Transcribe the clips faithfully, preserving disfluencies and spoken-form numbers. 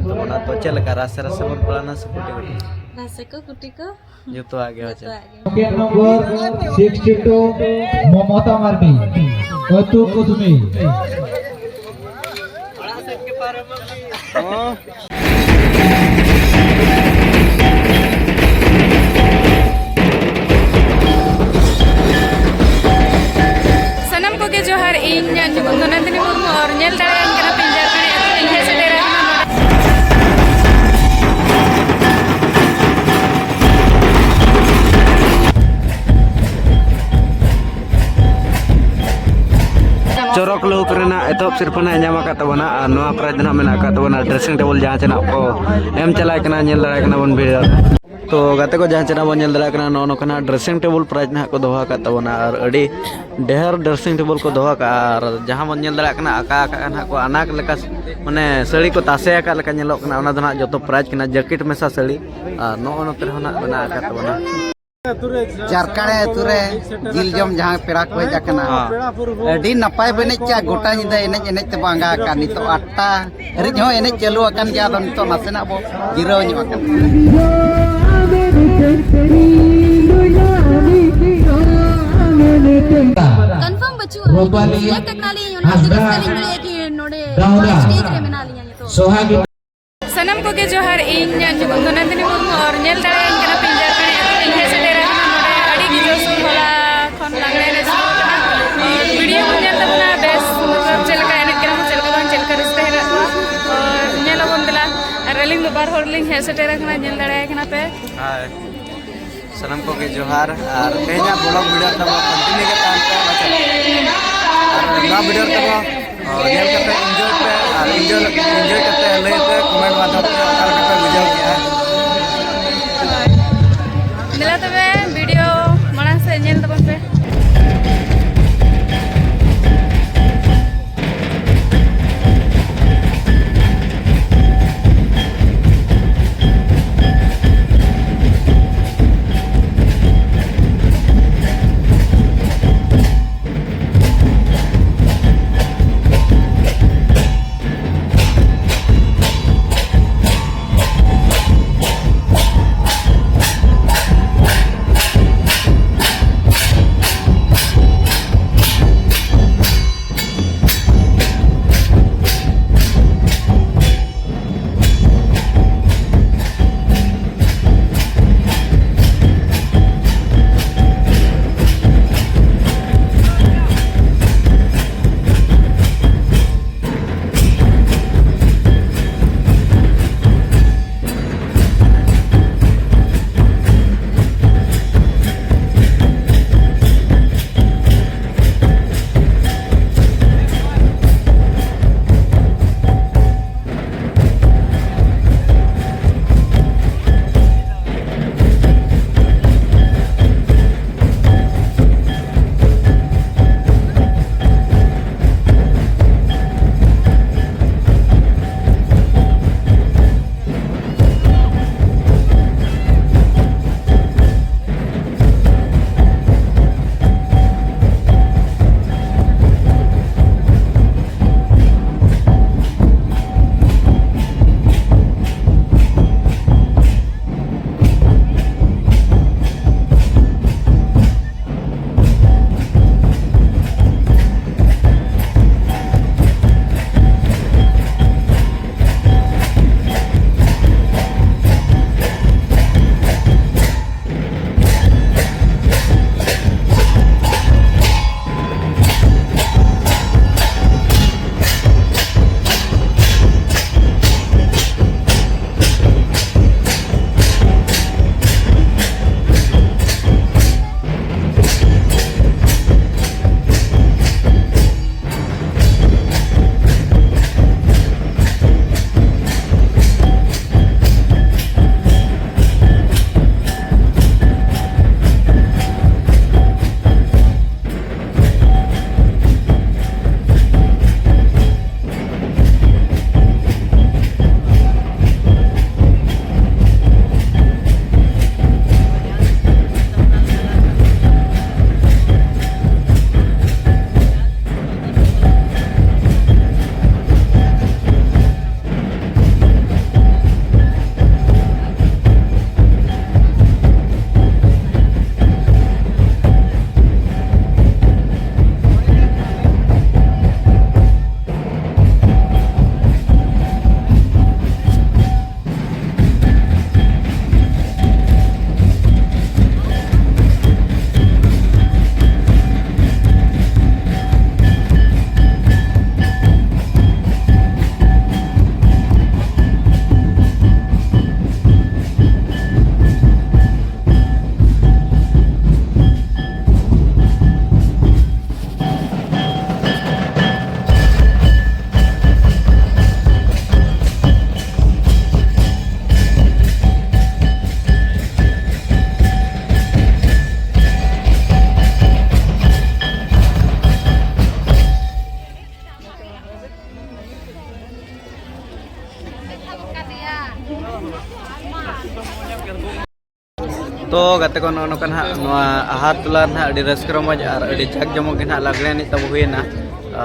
ᱛᱟᱵᱚᱱᱟ᱾ ᱛᱚ ᱪᱮᱫ ᱞᱮᱠᱟ, ᱨᱟᱥᱮ ᱨᱟᱥᱮ ᱵᱚᱱ ᱯᱟᱲᱟᱜᱼᱟ ᱥᱮ ᱠᱩᱴᱤ ᱠᱩᱴᱤ? ᱨᱟᱥᱮ ᱠᱚ, ᱠᱩᱴᱤ ᱠᱚ, ᱡᱚᱛᱚᱣᱟᱜ ᱜᱮ᱾ ᱦᱳᱭ ᱥᱮ? ᱡᱚᱛᱚᱣᱟᱜ ᱜᱮ᱾ ᱯᱚᱠᱮᱴ ᱱᱚᱢᱵᱚᱨ ᱥᱤᱠᱥᱴᱤ ᱴᱩ, ᱢᱚᱢᱚᱛᱟ ᱢᱟᱨᱰᱤ, ᱟᱹᱛᱩ ᱠᱩᱥᱢᱤ᱾ ᱥᱟᱱᱟᱢ ᱠᱚᱜᱮ ᱡᱚᱦᱟᱨ, ᱤᱧᱟᱹᱜ ᱧᱩᱛᱩᱢ ᱫᱚ ᱱᱚᱱᱫᱤᱱᱤ ᱢᱩᱨᱢᱩ, ᱟᱨ ᱧᱮᱞ ᱫᱟᱲᱮᱭᱟᱜ ᱠᱟᱱᱟ ᱯᱮ ᱡᱷᱟᱲᱠᱷᱚᱸᱰ ᱟᱹᱛᱩ ᱨᱮᱧ ᱦᱮᱡ ᱥᱮᱴᱮᱨ ᱟᱠᱟᱱᱟ ᱱᱚᱰᱮ᱾ ᱪᱚᱨᱚᱠ ᱞᱩᱠ ᱨᱮᱱᱟᱜ ᱮᱛᱚᱦᱚᱵ ᱥᱤᱨᱯᱷᱟᱹ ᱱᱟᱜ ᱮ ᱧᱟᱢ ᱟᱠᱟᱫ ᱛᱟᱵᱚᱱᱟ, ᱟᱨ ᱱᱚᱣᱟ ᱯᱨᱟᱭᱤᱡᱽ ᱫᱚ ᱱᱟᱜ ᱢᱮᱱᱟᱜ ᱟᱠᱟᱫ ᱛᱟᱵᱚᱱᱟ ᱰᱨᱮᱥᱤᱝ ᱴᱮᱵᱚᱞ, ᱡᱟᱦᱟᱸ ᱪᱮ ᱱᱟᱜ ᱠᱚ ᱮᱢ ᱪᱟᱞᱟᱜ ᱠᱟᱱᱟ, ᱧᱮᱞ ᱫᱟᱲᱮᱭᱟᱜ ᱠᱟᱱᱟ ᱵᱚᱱ ᱵᱷᱤᱲ᱾ ᱛᱚ ᱜᱟᱛᱮ ᱠᱚ, ᱡᱟᱦᱟᱸ ᱪᱮ ᱱᱟᱜ ᱵᱚᱱ ᱧᱮᱞ ᱫᱟᱲᱮᱭᱟᱜ ᱠᱟᱱᱟ, ᱱᱚᱜᱼᱚ ᱱᱚᱝᱠᱟᱱᱟᱜ ᱰᱨᱮᱥᱤᱝ ᱴᱮᱵᱚᱞ ᱯᱨᱟᱭᱤᱡᱽ ᱱᱟᱜ ᱠᱚ ᱫᱚᱦᱚ ᱟᱠᱟᱫ ᱛᱟᱵᱚᱱᱟ, ᱟᱨ ᱟᱹᱰᱤ ᱰᱷᱮᱨ ᱰᱨᱮᱥᱤᱝ ᱴᱮᱵᱚᱞ ᱠᱚ ᱫᱚᱦᱚ ᱟᱠᱟᱫᱼᱟ, ᱟᱨ ᱡᱟᱦᱟᱸ ᱵᱚᱱ ᱧᱮᱞ ᱫᱟᱲᱮᱭᱟᱜ ᱠᱟᱱᱟ, ᱟᱠᱟ ᱟᱠᱟ ᱱᱟᱜ ᱠᱚ ᱟᱱᱟᱠ ᱞᱮᱠᱟ, ᱢᱟᱱᱮ ᱥᱟᱹᱲᱤ ᱠᱚ ᱛᱟᱥᱮ ᱟᱠᱟᱫ ᱞᱮᱠᱟ ᱧᱮᱞᱚᱜ ᱠᱟᱱᱟ, ᱚᱱᱟ ᱫᱚ ᱱᱟᱜ ᱡᱚᱛᱚ ᱯᱨᱟᱭᱤᱡᱽ ᱠᱟᱱᱟ, ᱡᱟᱹᱠᱤᱴ ᱢᱮᱥᱟ ᱥᱟᱹᱲᱤ᱾ ᱟᱨ ᱱᱚᱜᱼᱚ ᱱᱚᱛᱮ ᱨᱮᱦᱚᱸ ᱱᱟᱜ ᱢᱮᱱᱟᱜ ᱟᱠᱟᱫ ᱛᱟᱵᱚᱱᱟ᱾ ᱡᱟᱨᱠᱟᱲᱮ ᱟᱹᱛᱩ ᱨᱮ ᱡᱤᱞ ᱡᱚᱢ ᱡᱟᱦᱟᱸ ᱯᱮᱲᱟ ᱠᱚ ᱦᱮᱡ ᱟᱠᱟᱱᱟ, ᱦᱮᱸ᱾ ᱟᱹᱰᱤ ᱱᱟᱯᱟᱭ ᱵᱚ ᱮᱱᱮᱡ ᱠᱮᱜᱼᱟ, ᱜᱚᱴᱟ ᱧᱤᱫᱟᱹ ᱮᱱᱮᱡ ᱮᱱᱮᱡ ᱛᱮᱵᱚ ᱟᱸᱜᱟ ᱟᱠᱟᱱ᱾ ᱱᱤᱛᱚᱜ ᱟᱴᱴᱟ ᱦᱟᱹᱨᱤᱡ ᱦᱚᱸ ᱮᱱᱮᱡ ᱪᱟᱹᱞᱩ ᱟᱠᱟᱱ ᱜᱮᱭᱟ, ᱟᱫᱚ ᱱᱤᱛᱚᱜ ᱱᱟᱥᱮᱱᱟᱜ ᱵᱚ ᱡᱤᱨᱟᱹᱣ ᱧᱚᱜ ᱟᱠᱟᱱᱟ᱾ ᱠᱚᱱᱯᱷᱟᱨᱢ ᱵᱟᱹᱪᱩᱜᱼᱟ᱾ ᱨᱩᱯᱟᱞᱤ ᱥᱤᱞᱮᱠᱴ ᱟᱠᱟᱱᱟᱞᱤᱧ, ᱚᱱᱟ ᱦᱟᱸᱥᱫᱟ, ᱨᱟᱹᱥᱠᱟᱹ ᱞᱤᱧ ᱵᱩᱡᱷᱟᱹᱣᱮᱫᱼᱟ ᱠᱤ ᱱᱚᱰᱮ ᱫᱟᱣᱫᱟ, ᱥᱴᱮᱡᱽ ᱨᱮ ᱢᱮᱱᱟᱜ ᱞᱤᱧᱟ ᱱᱤᱛᱚᱜ᱾ ᱥᱚᱦᱟᱜᱤ᱾ ᱥᱟᱱᱟᱢ ᱠᱚᱜᱮ ᱡᱚᱦᱟᱨ, ᱤᱧᱟᱹᱜ ᱧᱩᱛᱩᱢ ᱫᱚ ᱱᱚᱱᱫᱤᱱᱤ ᱢᱩᱨᱢᱩ, ᱟᱨ ᱧᱮᱞ ᱫᱟᱲᱮᱭᱟᱜ ᱠᱟᱱᱟ ᱯᱮ ᱡᱷᱟᱲᱠᱷᱚᱸᱰ ᱟᱹᱛᱩ ᱨᱮᱧ ᱦᱮᱡ ᱥᱮᱴᱮᱨ ᱟᱠᱟᱱᱟ ᱱᱚᱰᱮ᱾ ᱟᱹᱰᱤ ᱜᱮ ᱡᱳᱨᱥᱳᱨ ᱦᱚᱞᱟ ᱠᱷᱚᱱ ᱞᱟᱜᱽᱲᱮ ᱮᱱᱮᱡ ᱥᱩᱨᱩ ᱟᱠᱟᱱᱟ᱾ ᱟᱨ ᱵᱷᱤᱰᱤᱭᱳ ᱠᱚ ᱧᱮᱞ ᱛᱟᱵᱚᱱᱟ, ᱵᱮᱥ ᱢᱚᱛᱞᱚᱵ ᱪᱮᱫ ᱞᱮᱠᱟ ᱮᱱᱮᱡ ᱠᱟᱱᱟ ᱠᱚ, ᱪᱮᱫ ᱞᱮᱠᱟ ᱵᱟᱝ, ᱪᱮᱫ ᱞᱮᱠᱟ ᱨᱟᱹᱥᱠᱟᱹ ᱦᱮᱱᱟᱜ ᱠᱚᱣᱟ, ᱟᱨ ᱧᱮᱞ ᱟᱵᱚᱱ ᱫᱮᱞᱟ᱾ ᱟᱨ ᱟᱹᱞᱤᱧ ᱫᱚ ᱵᱟᱨ ᱦᱚᱲ ᱞᱤᱧ ᱦᱮᱡ ᱥᱮᱴᱮᱨ ᱟᱠᱟᱱᱟ, ᱧᱮᱞ ᱫᱟᱲᱮᱭᱟᱭ ᱠᱟᱱᱟ ᱯᱮ᱾ ᱦᱟᱭ᱾ ᱥᱟᱱᱟᱢ ᱠᱚᱜᱮ ᱡᱚᱦᱟᱨ, ᱟᱨ ᱛᱮᱦᱮᱧᱟᱜ vlog video ᱛᱟᱵᱚ continue ᱜᱮ ᱛᱟᱦᱮᱱ ᱯᱮ, ᱟᱨ ᱱᱚᱣᱟ video ᱛᱟᱵᱚ, ᱚ, ᱧᱮᱞ ᱠᱟᱛᱮ enjoy ᱯᱮ, ᱟᱨ enjoy, enjoy ᱠᱟᱛᱮ ᱞᱟᱹᱭ ᱯᱮ comment ᱢᱟᱫᱽᱫᱷᱚᱢ ᱛᱮ ᱚᱠᱟ ᱞᱮᱠᱟ ᱯᱮ ᱵᱩᱡᱷᱟᱹᱣ ᱠᱮᱜᱼᱟ᱾ ᱫᱮᱞᱟ ᱛᱚᱵᱮ ᱵᱷᱤᱰᱤᱭᱳ ᱢᱟᱲᱟᱝ ᱥᱮᱫ ᱧᱮᱞ ᱛᱟᱵᱚᱱ ᱯᱮ᱾ ᱛᱚ ᱜᱟᱛᱮ ᱠᱚ, ᱱᱚᱜᱼᱚ ᱱᱚᱝᱠᱟ ᱱᱟᱦᱟᱜ ᱱᱚᱣᱟ ᱟᱦᱟᱨ ᱴᱚᱞᱟ ᱨᱮ ᱱᱟᱦᱟᱜ ᱟᱹᱰᱤ ᱨᱟᱹᱥᱠᱟᱹ ᱨᱚᱢᱚᱡᱽ ᱟᱨ ᱟᱹᱰᱤ ᱡᱟᱠ ᱡᱚᱢᱚᱠ ᱜᱮ ᱱᱟᱦᱟᱜ ᱞᱟᱜᱽᱲᱮ ᱮᱱᱮᱡ ᱛᱟᱵᱚ ᱦᱩᱭᱮᱱᱟ᱾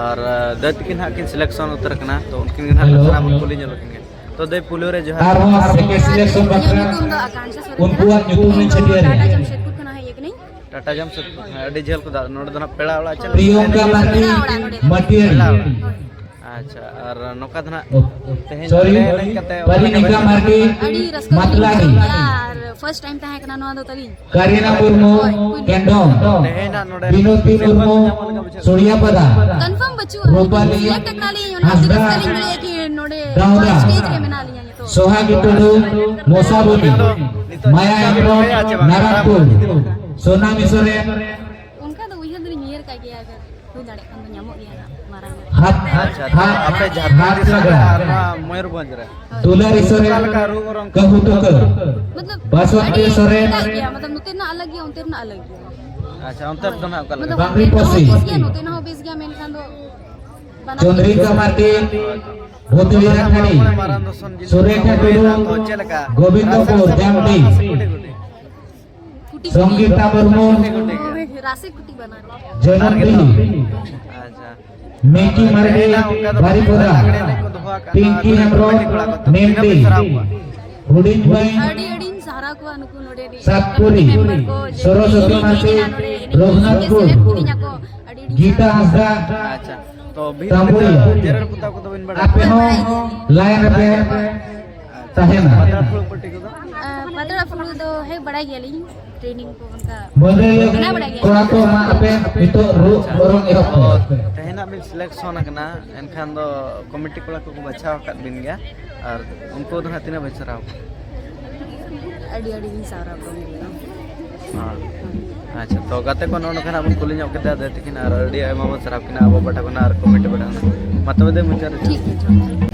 ᱟᱨ ᱫᱟᱹᱭ ᱛᱟᱹᱠᱤᱱ ᱱᱟᱦᱟᱜ ᱠᱤᱱ ᱥᱮᱞᱮᱠᱥᱚᱱ ᱩᱛᱟᱹᱨ ᱟᱠᱟᱱᱟ, ᱛᱚ ᱩᱱᱠᱤᱱ ᱜᱮ ᱱᱟᱦᱟᱜ ᱱᱟᱥᱮᱱᱟᱜ ᱵᱚᱱ ᱠᱩᱞᱤ ᱧᱚᱜ ᱞᱮᱠᱤᱱ ᱜᱮ᱾ ᱛᱚ ᱫᱟᱹᱭ, ᱯᱩᱭᱞᱩ ᱨᱮ ᱡᱚᱦᱟᱨ᱾ ᱟᱨᱦᱚᱸ ᱥᱮᱠᱮᱱᱰ ᱥᱤᱞᱮᱠᱥᱚᱱ ᱵᱟᱠᱷᱨᱟ ᱤᱧᱟᱹᱜ ᱧᱩᱛᱩᱢ ᱫᱚ ᱟᱠᱟᱝᱠᱷᱟ ᱥᱚᱨᱮᱱ ᱩᱱᱠᱩᱣᱟᱜ ᱠᱟᱱᱟ᱾ ᱧᱩᱛᱩᱢ ᱤᱧ ᱤᱧ ᱫᱚ ᱪᱷᱟᱹᱴᱭᱟᱹᱨ ᱮᱫᱟ᱾ ᱴᱟᱴᱟ ᱡᱟᱢᱥᱮᱫᱽᱯᱩᱨ ᱠᱷᱚᱱ ᱦᱮᱡ ᱟᱠᱟᱱᱟᱹᱧ᱾ ᱴᱟᱴᱟ ᱡᱟᱢᱥᱮᱫᱽᱯᱩᱨ, ᱦᱮᱸ, ᱟᱹᱰᱤ ᱡᱷᱟᱹᱞ ᱠᱚᱫᱚ᱾ ᱱᱚᱰᱮ ᱫᱚ ᱱᱟᱦᱟᱜ ᱯᱮᱲᱟ ᱚᱲᱟᱜ ᱪᱟᱞᱟᱜ ᱯᱨᱤᱭᱚᱝᱠᱟ ᱢᱟᱨᱰᱤ, ᱯᱮᱲᱟ ᱚᱲᱟᱜ ᱱᱚᱰᱮ ᱫᱚ᱾ ᱢᱟᱹᱴᱤᱭᱟᱹᱲᱤ᱾ ᱯᱮᱲᱟ ᱚᱲᱟᱜ᱾ ᱟᱪᱪᱷᱟ, ᱟᱨ ᱱᱚᱝᱠᱟ ᱫᱚ ᱱᱟᱦᱟᱜ ᱛᱮᱦᱮᱧ ᱥᱚᱨᱤ, ᱞᱟᱜᱽᱲᱮ ᱮᱱᱮᱡ ᱠᱟᱛᱮ ᱚᱠᱟ ᱞᱮᱠᱟ ᱵᱮᱱ ᱯᱟᱨᱤᱱᱤᱠᱟ ᱢᱟᱨᱰᱤ, ᱟᱹᱰᱤ ᱨᱟᱹᱥᱠᱟᱹ ᱜᱮᱞᱤᱧ ᱢᱟᱛᱞᱟᱱᱤ᱾ ᱵᱩᱡᱷᱟᱹᱣ ᱠᱮᱫᱟ ᱟᱨ first time ᱛᱟᱦᱮᱸ ᱠᱟᱱᱟ ᱱᱚᱣᱟ ᱫᱚ ᱛᱟᱹᱞᱤᱧ᱾ ᱠᱟᱨᱤᱱᱟ ᱢᱩᱨᱢᱩ, ᱦᱳᱭ, ᱯᱩᱭᱞᱩ᱾ ᱠᱮᱱᱰᱚᱢ᱾ ᱛᱮᱦᱮᱧ ᱱᱟᱦᱟᱜ ᱱᱚᱰᱮ ᱵᱤᱱᱚᱛᱤ ᱥᱤᱨᱯᱟᱹ ᱠᱚ ᱢᱩᱨᱢᱩ, ᱧᱟᱢ ᱞᱮᱠᱟ ᱵᱩᱡᱷᱟᱹᱜ ᱠᱟᱱᱟ᱾ ᱥᱩᱲᱤᱭᱟᱯᱟᱫᱟ᱾ Confirm ᱵᱟᱹᱪᱩᱜᱼᱟ᱾ ᱨᱩᱯᱟᱞᱤ ᱥᱤᱞᱮᱠᱴ ᱟᱠᱟᱱᱟᱞᱤᱧ, ᱚᱱᱟ ᱟᱹᱰᱤ ᱦᱟᱸᱥᱫᱟ, ᱨᱟᱹᱥᱠᱟᱹ ᱞᱤᱧ ᱵᱩᱡᱷᱟᱹᱣᱮᱫᱼᱟ ᱠᱤ ᱱᱚᱰᱮ ᱫᱟᱣᱫᱟ᱾ Stage ᱨᱮ ᱢᱮᱱᱟᱜ ᱞᱤᱧᱟ ᱱᱤᱛᱚᱜ᱾ ᱥᱚᱦᱟᱜᱤ ᱴᱩᱰᱩ, ᱢᱚᱥᱟᱵᱚᱱᱤ, ᱱᱤᱛᱚᱜ ᱢᱟᱭᱟ ᱪᱮᱫ ᱦᱮᱢᱵᱨᱚᱢ, ᱞᱟᱹᱭᱟ ᱪᱮ ᱵᱟᱝ? ᱱᱟᱨᱟᱱᱯᱩᱨ, ᱥᱳᱱᱟᱢᱤ ᱥᱚᱨᱮᱱ᱾ ᱚᱱᱠᱟ ᱫᱚ ᱩᱭᱦᱟᱹᱨ ᱫᱚᱞᱤᱧ ᱩᱭᱦᱟᱹᱨ ᱠᱟᱜ ᱜᱮᱭᱟ, ᱟᱜᱟᱨ ᱦᱩᱭ ᱫᱟᱲᱮᱭᱟᱜ ᱠᱷᱟᱱ ᱫᱚ ᱧᱟᱢᱚᱜ ᱜᱮᱭᱟ ᱦᱟᱸᱜ ᱢᱟᱨᱟᱝ ᱨᱮ᱾ ᱦᱟᱛ-, ᱟᱪᱪᱷᱟ, ᱛᱚ ᱦᱟᱛ-, ᱟᱯᱮ ᱡᱷᱟᱲᱠᱷᱚᱸᱰ ᱦᱟᱛ ᱫᱤᱥᱚᱢ ᱨᱮ ᱞᱟᱜᱟ᱾ ᱟᱨ ᱱᱚᱣᱟ ᱢᱚᱭᱩᱨᱵᱷᱚᱸᱡᱽ ᱨᱮ ᱦᱳᱭ᱾ ᱫᱩᱞᱟᱨᱤ ᱥᱚᱨᱮᱱ, ᱚᱠᱟ ᱞᱮᱠᱟ ᱨᱩ ᱚᱨᱚᱝ ᱠᱚ? ᱠᱟᱹᱦᱩ ᱛᱩᱠᱟᱹ᱾ ᱢᱚᱛᱞᱚᱵ, ᱵᱟᱥᱚᱱᱛᱤ ᱟᱹᱰᱤ ᱥᱚᱨᱮᱱ᱾ ᱮᱴᱟᱜ ᱜᱮᱭᱟ, ᱢᱚᱛᱞᱚᱵ, ᱱᱚᱛᱮᱱᱟᱜ ᱟᱞᱟᱜᱽ ᱜᱮᱭᱟ, ᱚᱱᱛᱮᱱᱟᱜ ᱟᱞᱟᱜᱽ ᱜᱮᱭᱟ᱾ ᱟᱪᱪᱷᱟ, ᱚᱱᱛᱮ ᱫᱚ ᱱᱟᱦᱟᱜ ᱚᱠᱟ ᱞᱮᱠᱟ? ᱢᱚᱛᱞᱚᱵ, ᱵᱟᱝᱨᱤ ᱚᱱᱛᱮᱱᱟᱜ ᱦᱚᱸ ᱯᱚᱥᱤ᱾ ᱵᱮᱥ ᱜᱮᱭᱟ, ᱱᱚᱛᱮᱱᱟᱜ ᱦᱚᱸ ᱵᱮᱥ ᱜᱮᱭᱟ, ᱢᱮᱱᱠᱷᱟᱱ ᱫᱚ ᱵᱟᱱᱟᱨ ᱜᱮ ᱪᱚᱱᱫᱨᱤᱠᱟ ᱵᱮᱥ᱾ ᱢᱟᱨᱰᱤ, ᱵᱷᱩᱛᱩᱲᱤ ᱨᱟᱠᱷᱟᱹᱲᱤ, ᱢᱟᱨᱟᱝ ᱫᱚᱨᱥᱚᱱ ᱡᱤᱞ ᱥᱩᱨᱮᱠᱷᱟ ᱠᱚ ᱴᱩᱰᱩ, ᱦᱩᱭᱱᱟ, ᱛᱚ ᱪᱮᱫ ᱞᱮᱠᱟ? ᱜᱳᱵᱤᱱᱫᱚᱯᱩᱨ, ᱨᱟᱥᱮ ᱡᱟᱢᱰᱤ᱾ ᱠᱩᱴᱤ ᱠᱩᱴᱤ᱾ ᱥᱚᱝᱜᱤᱛᱟ ᱢᱩᱨᱢᱩ, ᱦᱳᱭ, ᱨᱟᱥᱮ ᱠᱩᱴᱤ ᱵᱟᱱᱟᱨ᱾ ᱡᱚᱱᱚᱢ ᱫᱤᱱ᱾ ᱟᱪᱪᱷᱟ᱾ ᱢᱤᱠᱤ ᱢᱟᱨᱰᱤ, ᱛᱮᱦᱮᱧ ᱦᱚᱸ ᱚᱱᱠᱟ ᱫᱚ ᱵᱟᱨᱤᱯᱚᱫᱟ, ᱞᱟᱜᱽᱲᱮ ᱮᱱᱮᱡ ᱠᱚ ᱫᱚᱦᱚ ᱟᱠᱟᱫ ᱯᱤᱝᱠᱤ ᱠᱚᱣᱟ, ᱦᱮᱢᱵᱨᱚᱢ, ᱠᱚᱢᱤᱴᱤ ᱠᱚᱲᱟ ᱠᱚ᱾ ᱛᱤᱱᱟᱹᱜ ᱢᱮᱢᱰᱤ, ᱵᱤᱱ ᱥᱟᱨᱦᱟᱣ ᱠᱚᱣᱟ? ᱦᱩᱰᱤᱧ ᱢᱟᱹᱭ, ᱟᱹᱰᱤ ᱟᱹᱰᱤᱧ ᱥᱟᱨᱦᱟᱣ ᱠᱚᱣᱟ ᱱᱩᱠᱩ ᱱᱚᱰᱮ ᱨᱤᱱ ᱥᱟᱛᱯᱩᱨᱤ, ᱠᱚᱢᱤᱴᱤ ᱢᱮᱢᱵᱟᱨ ᱠᱚ, ᱡᱮ ᱥᱚᱨᱚᱥᱚᱛᱤ ᱤᱧ ᱢᱟᱨᱰᱤ, ᱦᱮᱡ ᱮᱱᱟ ᱱᱚᱰᱮ ᱮᱱᱮᱡ ᱨᱚᱜᱷᱩᱱᱟᱛᱷᱯᱩᱨ, ᱥᱮᱞᱮᱫ ᱠᱤᱫᱤᱧᱟ ᱠᱚ, ᱟᱹᱰᱤ ᱟᱹᱰᱤᱧ ᱜᱤᱛᱟ ᱥᱟᱨᱦᱟᱣ᱾ ᱦᱟᱸᱥᱫᱟ, ᱟᱪᱪᱷᱟ, ᱛᱚ ᱵᱷᱤᱛ ᱛᱟᱢᱵᱩᱭᱟ᱾ ᱨᱮᱫᱚ ᱡᱮᱨᱮᱲ ᱯᱚᱛᱟᱣ ᱠᱚᱫᱚ ᱵᱤᱱ ᱵᱟᱲᱟᱭᱟ? ᱟᱯᱮ ᱦᱚᱸ ᱞᱟᱭᱤᱱ ᱨᱮᱯᱮ ᱛᱟᱦᱮᱱᱟ᱾ ᱯᱟᱛᱲᱟ ᱯᱷᱩᱲᱩᱜ ᱯᱟᱹᱴᱤ ᱠᱚᱫᱚ? ᱟᱸ, ᱯᱟᱛᱲᱟ ᱯᱷᱩᱲᱩᱜ ᱫᱚ ᱦᱮᱸ ᱵᱟᱲᱟᱭ ᱜᱮᱭᱟᱞᱤᱧ, ᱴᱨᱮᱱᱤᱝ ᱠᱚ ᱚᱱᱠᱟ ᱵᱚᱱᱫᱚᱭ ᱵᱮᱱᱟᱣ ᱵᱟᱲᱟᱭ ᱜᱮᱭᱟ᱾ ᱠᱚᱲᱟ ᱠᱚ ᱢᱟ ᱟᱯᱮ ᱱᱤᱛᱚᱜ ᱨᱩ ᱚᱨᱚᱝ ᱮᱦᱚᱵ ᱯᱮ᱾ ᱛᱮᱦᱮᱧ ᱦᱟᱸᱜ ᱵᱤᱱ ᱥᱤᱞᱮᱠᱥᱚᱱ ᱟᱠᱟᱱᱟ, ᱮᱱᱠᱷᱟᱱ ᱫᱚ ᱠᱚᱢᱤᱴᱤ ᱠᱚᱲᱟ ᱠᱚᱠᱚ ᱵᱟᱪᱷᱟᱣ ᱟᱠᱟᱫ ᱵᱤᱱ ᱜᱮᱭᱟ, ᱟᱨ ᱩᱱᱠᱩ ᱫᱚ ᱦᱟᱸᱜ ᱛᱤᱱᱟᱹᱜ ᱵᱤᱱ ᱥᱟᱨᱦᱟᱣ ᱠᱚᱣᱟ? ᱟᱹᱰᱤ ᱟᱹᱰᱤ ᱜᱤᱧ ᱥᱟᱨᱦᱟᱣ ᱠᱚᱣᱟ ᱩᱱᱠᱩ ᱫᱚ᱾ ᱦᱮᱸ᱾ ᱟᱪᱪᱷᱟ, ᱛᱚ ᱜᱟᱛᱮ ᱠᱚ, ᱱᱚᱜᱼᱚ ᱱᱚᱝᱠᱟ ᱱᱟᱜ ᱵᱚᱱ ᱠᱩᱞᱤ ᱧᱚᱜ ᱠᱮᱫᱟ ᱫᱟᱹᱭ ᱛᱟᱹᱠᱤᱱ, ᱟᱨ ᱟᱹᱰᱤ ᱟᱭᱢᱟ ᱵᱚᱱ ᱥᱟᱨᱦᱟᱣ ᱠᱤᱱᱟ ᱟᱵᱚ ᱯᱟᱦᱴᱟ ᱠᱷᱚᱱᱟᱜ ᱟᱨ ᱠᱚᱢᱤᱴᱤ ᱯᱟᱦᱴᱟ ᱠᱷᱚᱱᱟᱜ᱾ ᱢᱟ ᱛᱚᱵᱮ ᱫᱟᱹᱭ, ᱢᱩᱪᱟᱹᱫ ᱨᱮ᱾ ᱴᱷᱤᱠ ᱜᱮᱭᱟ, ᱡᱚᱦᱟᱨ᱾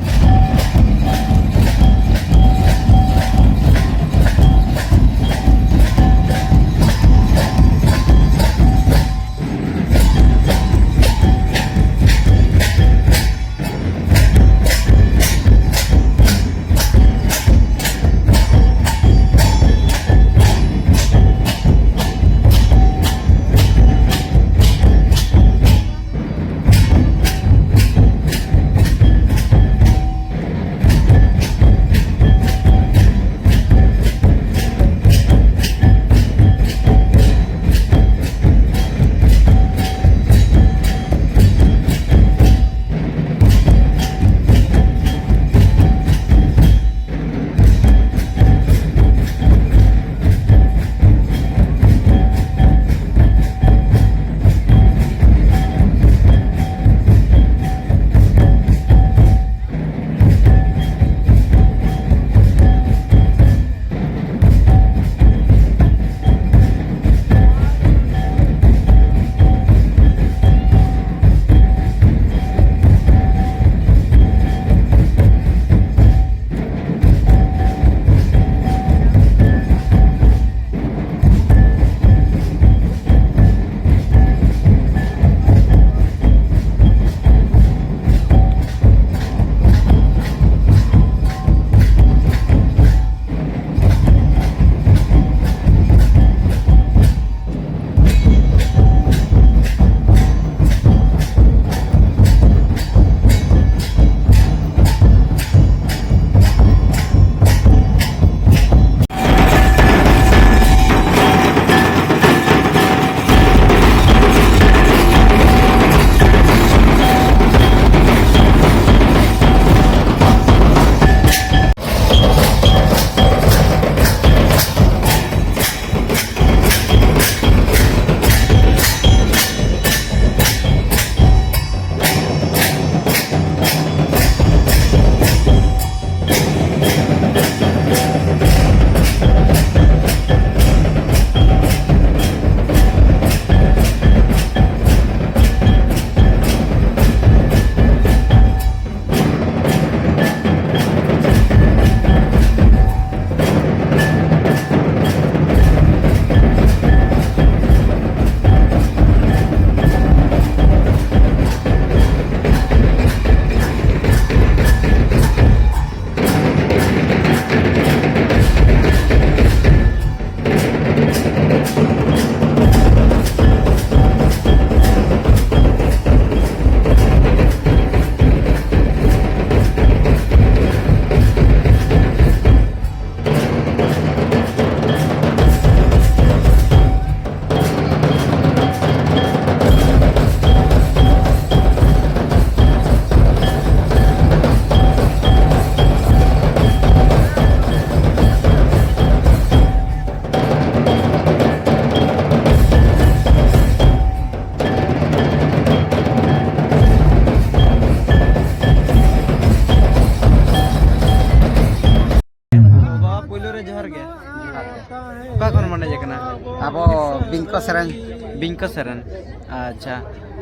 ᱠᱟᱱᱟ? ᱟᱵᱚ ᱵᱤᱝᱠᱚ ᱥᱮᱨᱮᱧ᱾ ᱵᱤᱝᱠᱚ ᱥᱮᱨᱮᱧ᱾ ᱟᱪᱪᱷᱟ,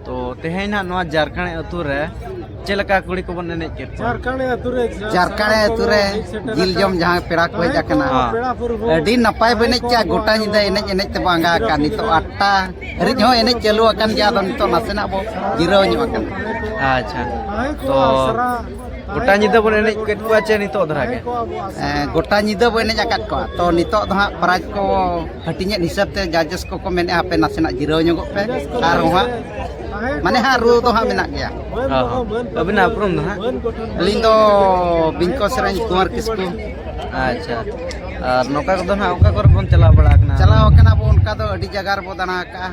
ᱛᱚ ᱛᱮᱦᱮᱧ ᱱᱟᱦᱟᱜ ᱱᱚᱣᱟ ᱡᱟᱨᱠᱟᱬᱮ ᱟᱹᱛᱩ ᱨᱮ ᱪᱮᱫ ᱞᱮᱠᱟ ᱠᱩᱲᱤ ᱠᱚᱵᱚᱱ ᱮᱱᱮᱡ ᱠᱮᱫ ᱠᱚᱣᱟ? ᱡᱟᱨᱠᱟᱬᱮ ᱟᱹᱛᱩ ᱨᱮ ᱡᱟᱨᱠᱟᱬᱮ ᱟᱹᱛᱩ ᱨᱮ ᱡᱤᱞ ᱡᱚᱢ ᱡᱟᱦᱟᱸ ᱯᱮᱲᱟ ᱠᱚ ᱦᱮᱡ ᱟᱠᱟᱱᱟ᱾ ᱦᱚᱸ᱾ ᱟᱹᱰᱤ ᱱᱟᱯᱟᱭ ᱵᱚ ᱮᱱᱮᱡ ᱠᱮᱜᱼᱟ, ᱜᱚᱴᱟ ᱧᱤᱫᱟᱹ ᱮᱱᱮᱡ ᱮᱱᱮᱡ ᱛᱮᱵᱚ ᱟᱸᱜᱟ ᱟᱠᱟᱱ᱾ ᱱᱤᱛᱚᱜ ᱟᱴᱴᱟ ᱦᱟᱹᱨᱤᱡ ᱦᱚᱸ ᱮᱱᱮᱡ ᱪᱟᱹᱞᱩ ᱟᱠᱟᱱ ᱜᱮᱭᱟ, ᱟᱫᱚ ᱱᱤᱛᱚᱜ ᱱᱟᱥᱮᱱᱟᱜ ᱵᱚ ᱡᱤᱨᱟᱹᱣ ᱧᱚᱜ ᱟᱠᱟᱱᱟ᱾ ᱟᱪᱪᱷᱟ, ᱛᱚ ᱜᱚᱴᱟ ᱧᱤᱫᱟᱹ ᱵᱚᱱ ᱮᱱᱮᱡ ᱠᱮᱫ ᱠᱚᱣᱟ ᱪᱮ ᱱᱤᱛᱚᱜ ᱫᱷᱟᱨᱟ ᱜᱮ? ᱮᱸ, ᱜᱚᱴᱟ ᱧᱤᱫᱟᱹ ᱵᱚ ᱮᱱᱮᱡ ᱟᱠᱟᱫ ᱠᱚᱣᱟ᱾ ᱛᱚ ᱱᱤᱛᱚᱜ ᱫᱚ ᱦᱟᱸᱜ ᱯᱨᱟᱭᱤᱡᱽ ᱠᱚ ᱦᱟᱹᱴᱤᱧᱮᱫ ᱦᱤᱥᱟᱹᱵ ᱛᱮ ᱡᱟᱡᱮᱥ ᱠᱚᱠᱚ ᱢᱮᱱᱮᱫᱼᱟ, ᱦᱟᱯᱮ ᱱᱟᱥᱮᱱᱟᱜ ᱡᱤᱨᱟᱹᱣ ᱧᱚᱜᱚᱜ ᱯᱮ, ᱟᱨ ᱦᱚᱸ ᱦᱟᱸᱜ ᱢᱟᱱᱮ ᱦᱟᱸᱜ ᱨᱩ ᱫᱚ ᱦᱟᱸᱜ ᱢᱮᱱᱟᱜ ᱜᱮᱭᱟ᱾ ᱦᱚᱸ, ᱦᱚᱸ᱾ ᱟᱹᱵᱤᱱᱟᱜ ᱩᱯᱨᱩᱢ ᱫᱚ ᱦᱟᱸᱜ? ᱟᱹᱞᱤᱧ ᱫᱚ ᱵᱤᱝᱠᱚ ᱥᱮᱨᱮᱧ ᱠᱩᱢᱟᱨ ᱠᱤᱥᱠᱩ᱾ ᱟᱪᱪᱷᱟ, ᱟᱨ ᱱᱚᱝᱠᱟ ᱠᱚᱫᱚ ᱦᱟᱸᱜ ᱚᱠᱟ ᱠᱚᱨᱮ ᱵᱚᱱ ᱪᱟᱞᱟᱣ ᱵᱟᱲᱟ ᱟᱠᱟᱱᱟ? ᱪᱟᱞᱟᱣ ᱟᱠᱟᱱᱟ ᱵᱚ, ᱚᱱᱠᱟ ᱫᱚ ᱟᱹᱰᱤ ᱡᱟᱭᱜᱟ ᱨᱮᱵᱚ ᱫᱟᱬᱟ ᱟᱠᱟᱜᱼᱟ᱾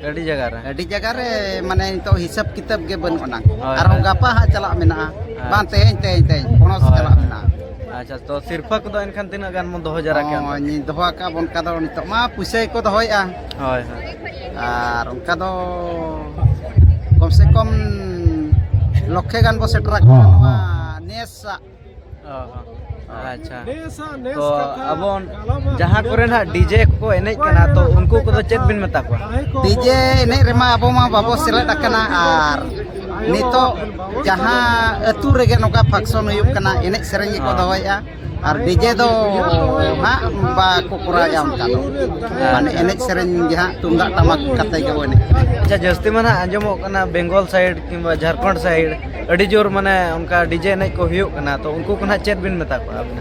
ᱟᱹᱰᱤ ᱡᱟᱭᱜᱟ ᱨᱮ? ᱟᱹᱰᱤ ᱡᱟᱭᱜᱟ ᱨᱮ, ᱢᱟᱱᱮ ᱱᱤᱛᱚᱜ ᱦᱤᱥᱟᱹᱵ ᱠᱤᱛᱟᱹᱵ ᱜᱮ ᱵᱟᱹᱱᱩᱜ ᱟᱱᱟᱝ᱾ ᱦᱳᱭ, ᱟᱨᱦᱚᱸ ᱦᱳᱭ᱾ ᱜᱟᱯᱟ ᱦᱟᱸᱜ ᱪᱟᱞᱟᱜ ᱢᱮᱱᱟᱜᱼᱟ᱾ ᱟᱪᱪᱷᱟ᱾ ᱵᱟᱝ, ᱛᱮᱦᱮᱧ, ᱛᱮᱦᱮᱧ, ᱛᱮᱦᱮᱧ ᱵᱚᱱᱚᱥ ᱦᱳᱭ, ᱪᱟᱞᱟᱜ ᱦᱳᱭ᱾ ᱢᱮᱱᱟᱜᱼᱟ᱾ ᱟᱪᱪᱷᱟ, ᱛᱚ ᱥᱤᱨᱯᱷᱟᱹ ᱠᱚᱫᱚ ᱮᱱᱠᱷᱟᱱ ᱛᱤᱱᱟᱹᱜ ᱜᱟᱱ ᱵᱚᱱ ᱫᱚᱦᱚ ᱡᱟᱣᱨᱟ ᱠᱮᱜᱼᱟ ᱚᱱᱠᱟ ᱦᱚᱸ, ᱫᱚ? ᱫᱚᱦᱚ ᱟᱠᱟᱫ ᱵᱚᱱ ᱚᱱᱠᱟ ᱫᱚ ᱱᱤᱛᱚᱜ ᱢᱟ ᱯᱩᱭᱥᱟᱹ ᱜᱮᱠᱚ ᱫᱚᱦᱚᱭᱮᱫᱼᱟ᱾ ᱦᱳᱭ, ᱦᱳᱭ᱾ ᱟᱨ ᱚᱱᱠᱟ ᱫᱚ ᱠᱚᱢ ᱥᱮ ᱠᱚᱢ ᱞᱚᱠᱷᱮ ᱜᱟᱱ ᱵᱚ ᱥᱮᱴᱮᱨ ᱟᱠᱟᱱᱟ ᱦᱚᱸ, ᱱᱚᱣᱟ ᱦᱚᱸ᱾ ᱱᱮᱥᱟᱜ᱾ ᱚ, ᱚ᱾ ᱟᱪᱪᱷᱟ᱾ ᱛᱚ ᱟᱵᱚ ᱡᱟᱦᱟᱸ ᱠᱚᱨᱮ ᱱᱟᱦᱟᱜ ᱰᱤᱡᱮ ᱠᱚᱠᱚ ᱮᱱᱮᱡ ᱠᱟᱱᱟ, ᱛᱚ ᱩᱱᱠᱩ ᱠᱚᱫᱚ ᱪᱮᱫ ᱵᱤᱱ ᱢᱮᱛᱟ ᱠᱚᱣᱟ? ᱰᱤᱡᱮ ᱮᱱᱮᱡ ᱨᱮᱢᱟ ᱟᱵᱚ ᱢᱟ ᱵᱟᱵᱚ ᱥᱮᱞᱮᱫ ᱟᱠᱟᱱᱟ, ᱟᱨ ᱱᱤᱛᱚᱜ ᱡᱟᱦᱟᱸ ᱟᱹᱛᱩ ᱨᱮᱜᱮ ᱱᱚᱝᱠᱟ ᱯᱷᱟᱝᱥᱚᱱ ᱦᱩᱭᱩᱜ ᱠᱟᱱᱟ, ᱮᱱᱮᱡ ᱥᱮᱨᱮᱧ ᱜᱮᱠᱚ ᱦᱚᱸ᱾ ᱫᱚᱦᱚᱭᱮᱫᱼᱟ, ᱟᱨ ᱰᱤᱡᱮ ᱫᱚ ᱦᱟᱸᱜ ᱵᱟᱠᱚ ᱠᱚᱨᱟᱣᱮᱫᱼᱟ ᱚᱱᱠᱟ ᱫᱚ᱾ ᱢᱟᱱᱮ ᱮᱱᱮᱡ ᱥᱮᱨᱮᱧ ᱜᱮ ᱦᱟᱸᱜ ᱛᱩᱢᱫᱟᱜ ᱴᱟᱢᱟᱠ ᱠᱟᱛᱮ ᱜᱮᱵᱚ ᱮᱱᱮᱡ ᱠᱟᱱᱟ᱾ ᱟᱪᱪᱷᱟ, ᱡᱟᱹᱥᱛᱤ ᱢᱟ ᱱᱟᱦᱟᱜ ᱟᱸᱡᱚᱢᱚᱜ ᱠᱟᱱᱟ ᱵᱮᱝᱜᱚᱞ ᱥᱟᱭᱤᱰ ᱠᱤᱝᱵᱟ ᱡᱷᱟᱲᱠᱷᱚᱸᱰ ᱥᱟᱭᱤᱰ ᱟᱹᱰᱤ ᱡᱳᱨ ᱢᱟᱱᱮ ᱚᱱᱠᱟ ᱰᱤᱡᱮ ᱮᱱᱮᱡ ᱠᱚ ᱦᱩᱭᱩᱜ ᱠᱟᱱᱟ, ᱛᱚ ᱩᱱᱠᱩ ᱠᱚ ᱱᱟᱦᱟᱜ ᱪᱮᱫ ᱵᱤᱱ ᱢᱮᱛᱟ ᱠᱚᱣᱟ ᱟᱹᱵᱤᱱ?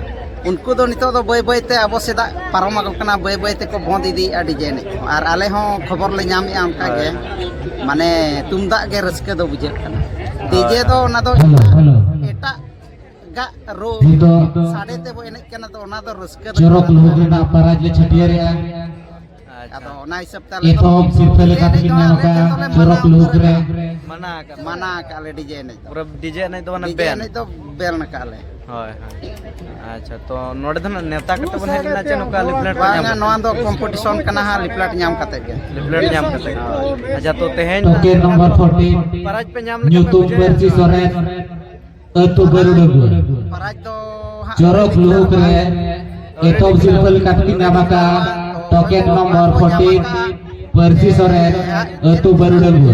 ᱩᱱᱠᱩ ᱫᱚ ᱱᱤᱛᱚᱜ ᱫᱚ ᱵᱟᱹᱭ ᱵᱟᱹᱭ ᱛᱮ ᱟᱵᱚ ᱥᱮᱫᱟᱜ ᱯᱟᱨᱚᱢ ᱟᱠᱚ ᱠᱟᱱᱟ, ᱵᱟᱹᱭ ᱵᱟᱹᱭ ᱛᱮᱠᱚ ᱵᱚᱸᱫ ᱤᱫᱤᱭᱮᱫᱼᱟ ᱰᱤᱡᱮ ᱮᱱᱮᱡ ᱠᱚ᱾ ᱟᱨ ᱟᱞᱮ ᱦᱚᱸ ᱠᱷᱚᱵᱚᱨ ᱞᱮ ᱧᱟᱢᱮᱫᱼᱟ ᱚᱱᱠᱟ ᱜᱮ, ᱦᱳᱭ᱾ ᱢᱟᱱᱮ ᱛᱩᱢᱫᱟᱜ ᱜᱮ ᱨᱟᱹᱥᱠᱟᱹ ᱫᱚ ᱵᱩᱡᱷᱟᱹᱜ ᱠᱟᱱᱟ᱾ ᱦᱳᱭ᱾ ᱰᱤᱡᱮ ᱫᱚ ᱚᱱᱟ ᱫᱚ ᱦᱮᱞᱳ, ᱦᱮᱞᱳ᱾ ᱮᱴᱟᱜ ᱜᱟᱜ ᱨᱩ ᱱᱤᱛᱚᱜ ᱥᱟᱰᱮ ᱛᱮᱵᱚ ᱮᱱᱮᱡ ᱠᱟᱱᱟ, ᱛᱚ ᱚᱱᱟ ᱫᱚ ᱨᱟᱹᱥᱠᱟᱹ ᱫᱚ ᱪᱚᱨᱚᱠ ᱢᱮᱱᱟᱜ ᱞᱩᱦᱩᱠ ᱜᱮᱭᱟ᱾ ᱨᱮᱱᱟᱜ ᱯᱟᱨᱟᱡᱽ ᱞᱮ ᱪᱷᱟᱹᱴᱭᱟᱹᱨᱮᱜᱼᱟ᱾ ᱟᱪᱪᱷᱟ᱾ ᱟᱫᱚ ᱚᱱᱟ ᱦᱤᱥᱟᱹᱵ ᱛᱮ ᱟᱞᱮ ᱫᱚ ᱮᱛᱚᱦᱚᱵ ᱥᱤᱨᱯᱟᱹ ᱰᱤᱡᱮ ᱞᱮᱠᱟ ᱮᱱᱮᱡ ᱛᱮᱵᱤᱱ ᱫᱚ ᱧᱟᱢ ᱟᱞᱮ ᱟᱠᱟᱫᱼᱟ ᱡᱚᱛᱚ ᱞᱮ ᱪᱚᱨᱚᱠ ᱢᱟᱱᱟᱣ ᱞᱩᱦᱩᱠ ᱩᱛᱟᱹᱨ ᱨᱮ᱾ ᱟᱠᱟᱫᱼᱟ᱾ ᱢᱟᱱᱟ ᱟᱠᱟᱫ ᱢᱟᱱᱟ ᱟᱠᱟᱫ ᱞᱮ ᱰᱤᱡᱮ ᱮᱱᱮᱡ ᱫᱚ᱾ ᱯᱩᱨᱟᱹ ᱰᱤᱡᱮ ᱮᱱᱮᱡ ᱫᱚ ᱢᱟᱱᱮ ᱰᱤᱡᱮ ᱵᱮᱱ᱾ ᱮᱱᱮᱡ ᱫᱚ ᱵᱮᱱ ᱟᱠᱟᱫ ᱞᱮ᱾ ᱦᱳᱭ, ᱦᱳᱭ᱾ ᱟᱪᱪᱷᱟ, ᱛᱚ ᱱᱚᱰᱮ ᱫᱚ ᱱᱟᱜ ᱱᱮᱣᱛᱟ ᱠᱟᱛᱮ ᱵᱚᱱ ᱦᱮᱡ ᱞᱮᱱᱟ ᱪᱮ ᱱᱚᱝᱠᱟ ᱞᱤᱯᱞᱮᱴ ᱵᱟᱝᱟ, ᱧᱟᱢ ᱠᱟᱛᱮ? ᱱᱚᱣᱟ ᱫᱚ ᱠᱚᱢᱯᱤᱴᱤᱥᱚᱱ ᱠᱟᱱᱟ ᱦᱟᱸᱜ, ᱞᱤᱯᱞᱮᱴ ᱧᱟᱢ ᱠᱟᱛᱮ ᱜᱮ᱾ ᱞᱤᱯᱞᱮᱴ ᱧᱟᱢ ᱠᱟᱛᱮ ᱜᱮ᱾ ᱦᱳᱭ᱾ ᱟᱪᱪᱷᱟ, ᱛᱚ ᱛᱮᱦᱮᱧ ᱫᱚ ᱴᱳᱠᱮᱱ ᱱᱚᱢᱵᱚᱨ ᱯᱷᱳᱨᱴᱤᱱ, ᱯᱨᱟᱭᱤᱡᱽ ᱯᱮ ᱧᱟᱢ ᱞᱮᱠᱷᱟᱱ ᱯᱮ ᱧᱩᱛᱩᱢ ᱵᱩᱡᱷᱟᱹᱣ ᱵᱟᱹᱨᱪᱤ ᱧᱟᱢᱟ᱾ ᱥᱚᱨᱮᱱ, ᱟᱹᱛᱩ ᱵᱟᱹᱨᱩᱰᱟᱹᱜᱩᱣᱟᱹ᱾ ᱯᱨᱟᱭᱤᱡᱽ ᱫᱚ ᱦᱟᱸᱜ ᱪᱚᱨᱚᱠ ᱞᱩᱦᱩᱠ ᱨᱮ ᱮᱛᱚᱦᱚᱵ ᱥᱤᱨᱯᱟᱹ ᱞᱮᱠᱟᱛᱮ ᱠᱤᱱ ᱧᱟᱢ ᱟᱠᱟᱫᱼᱟ᱾ ᱴᱳᱠᱮᱱ ᱱᱚᱢᱵᱚᱨ ᱯᱷᱳᱨᱴᱤᱱ, ᱯᱟᱹᱨᱥᱤ ᱥᱚᱨᱮᱱ, ᱟᱹᱛᱩ ᱵᱟᱹᱨᱩᱰᱟᱹᱝᱜᱩ᱾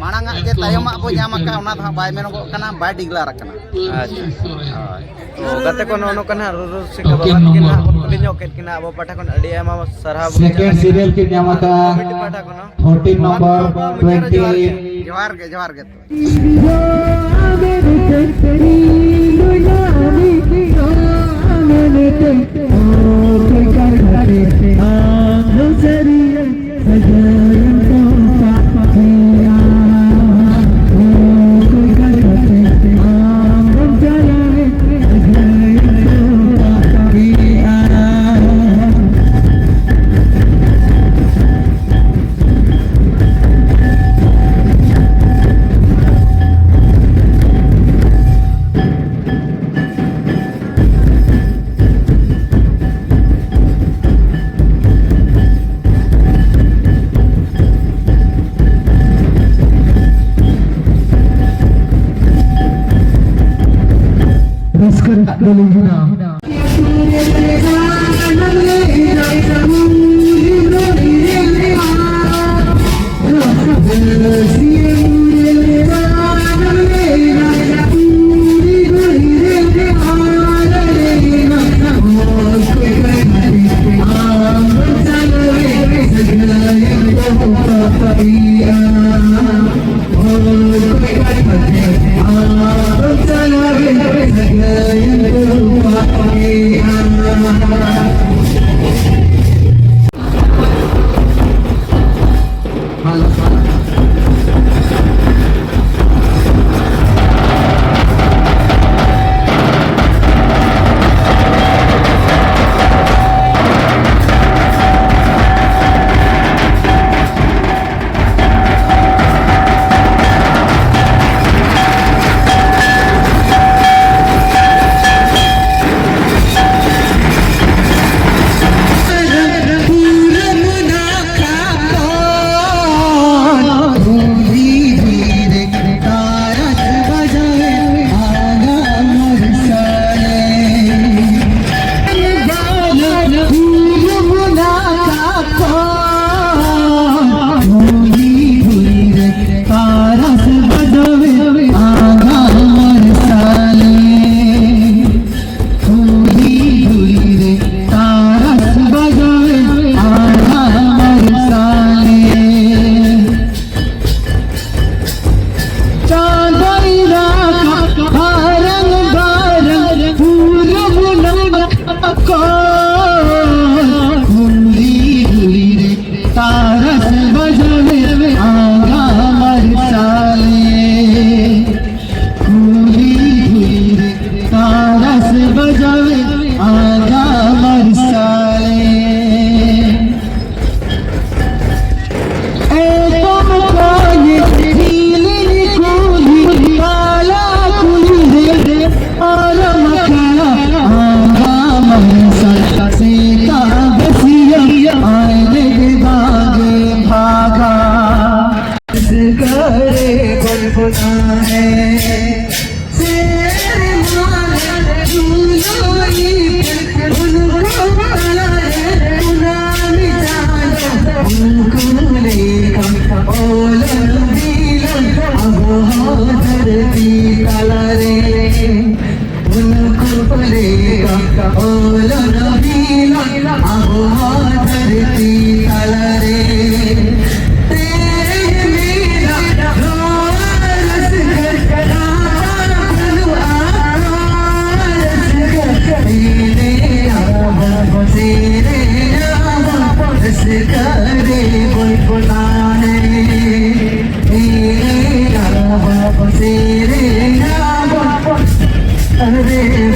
ᱢᱟᱲᱟᱝ ᱟᱜ ᱡᱮ ᱛᱟᱭᱚᱢᱟᱜ ᱵᱚ ᱧᱟᱢ ᱟᱠᱟᱫ, ᱚᱱᱟ ᱫᱚ ᱦᱟᱸᱜ ᱵᱟᱭ ᱢᱮᱱᱚᱜᱚᱜ ᱠᱟᱱᱟ, ᱵᱟᱭ ᱰᱤᱜᱽᱞᱟᱨ ᱟᱠᱟᱱᱟ᱾ ᱟᱪᱪᱷᱟ᱾ ᱦᱳᱭ᱾ ᱛᱚ, ᱜᱟᱛᱮ ᱠᱚ, ᱱᱚᱜᱼᱚ ᱱᱚᱝᱠᱟ ᱱᱟᱦᱟᱜ ᱨᱩᱨᱩ ᱥᱤᱠᱷᱟᱹ ᱵᱟᱵᱟ ᱛᱟᱹᱠᱤᱱ ᱱᱟᱦᱟᱜ ᱵᱚᱱ ᱠᱩᱞᱤ ᱧᱚᱜ ᱠᱮᱫ ᱠᱤᱱᱟ᱾ ᱟᱵᱚ ᱯᱟᱦᱴᱟ ᱠᱷᱚᱱ ᱟᱹᱰᱤ ᱟᱭᱢᱟ ᱥᱟᱨᱦᱟᱣ ᱵᱚᱱ ᱥᱮᱠᱮᱱᱰ ᱪᱟᱞ ᱟᱠᱚ ᱥᱤᱨᱤᱭᱟᱞ ᱠᱤᱱ ᱧᱟᱢ ᱟᱠᱟᱫᱼᱟ᱾ ᱠᱚᱢᱤᱴᱤ ᱯᱟᱦᱴᱟ ᱠᱷᱚᱱ ᱦᱚᱸ᱾ Fourteen number twenty eight. ᱡᱚᱦᱟᱨ ᱜᱮ, ᱡᱚᱦᱟᱨ ᱜᱮ᱾ ᱨᱟᱹᱥᱠᱟᱹ ᱨᱮᱱᱟᱜ ᱫᱚ ᱞᱤᱸᱜᱤᱱᱟ᱾ ᱟᱵᱚ ᱫᱷᱟᱹᱨᱛᱤ ᱛᱟᱞᱟᱨᱮ ᱩᱱᱠᱩ ᱞᱮᱠᱟ ᱚᱞ ᱵᱤᱞᱟ ᱟᱵᱚ ᱫᱷᱟᱹᱨᱛᱤ ᱛᱟᱞᱟᱨᱮ ᱛᱮᱦᱮᱧ ᱢᱮᱱᱟᱜ ᱱᱚᱣᱟ ᱨᱟᱹᱥᱠᱟᱹ ᱵᱟᱹᱱᱩᱜᱼᱟ᱾ ᱨᱟᱹᱥᱠᱟᱹ ᱮᱱᱮᱡ ᱟᱵᱚ, ᱥᱮᱨᱮᱧ ᱟᱵᱚ, ᱨᱟᱹᱥᱠᱟᱹ ᱨᱮ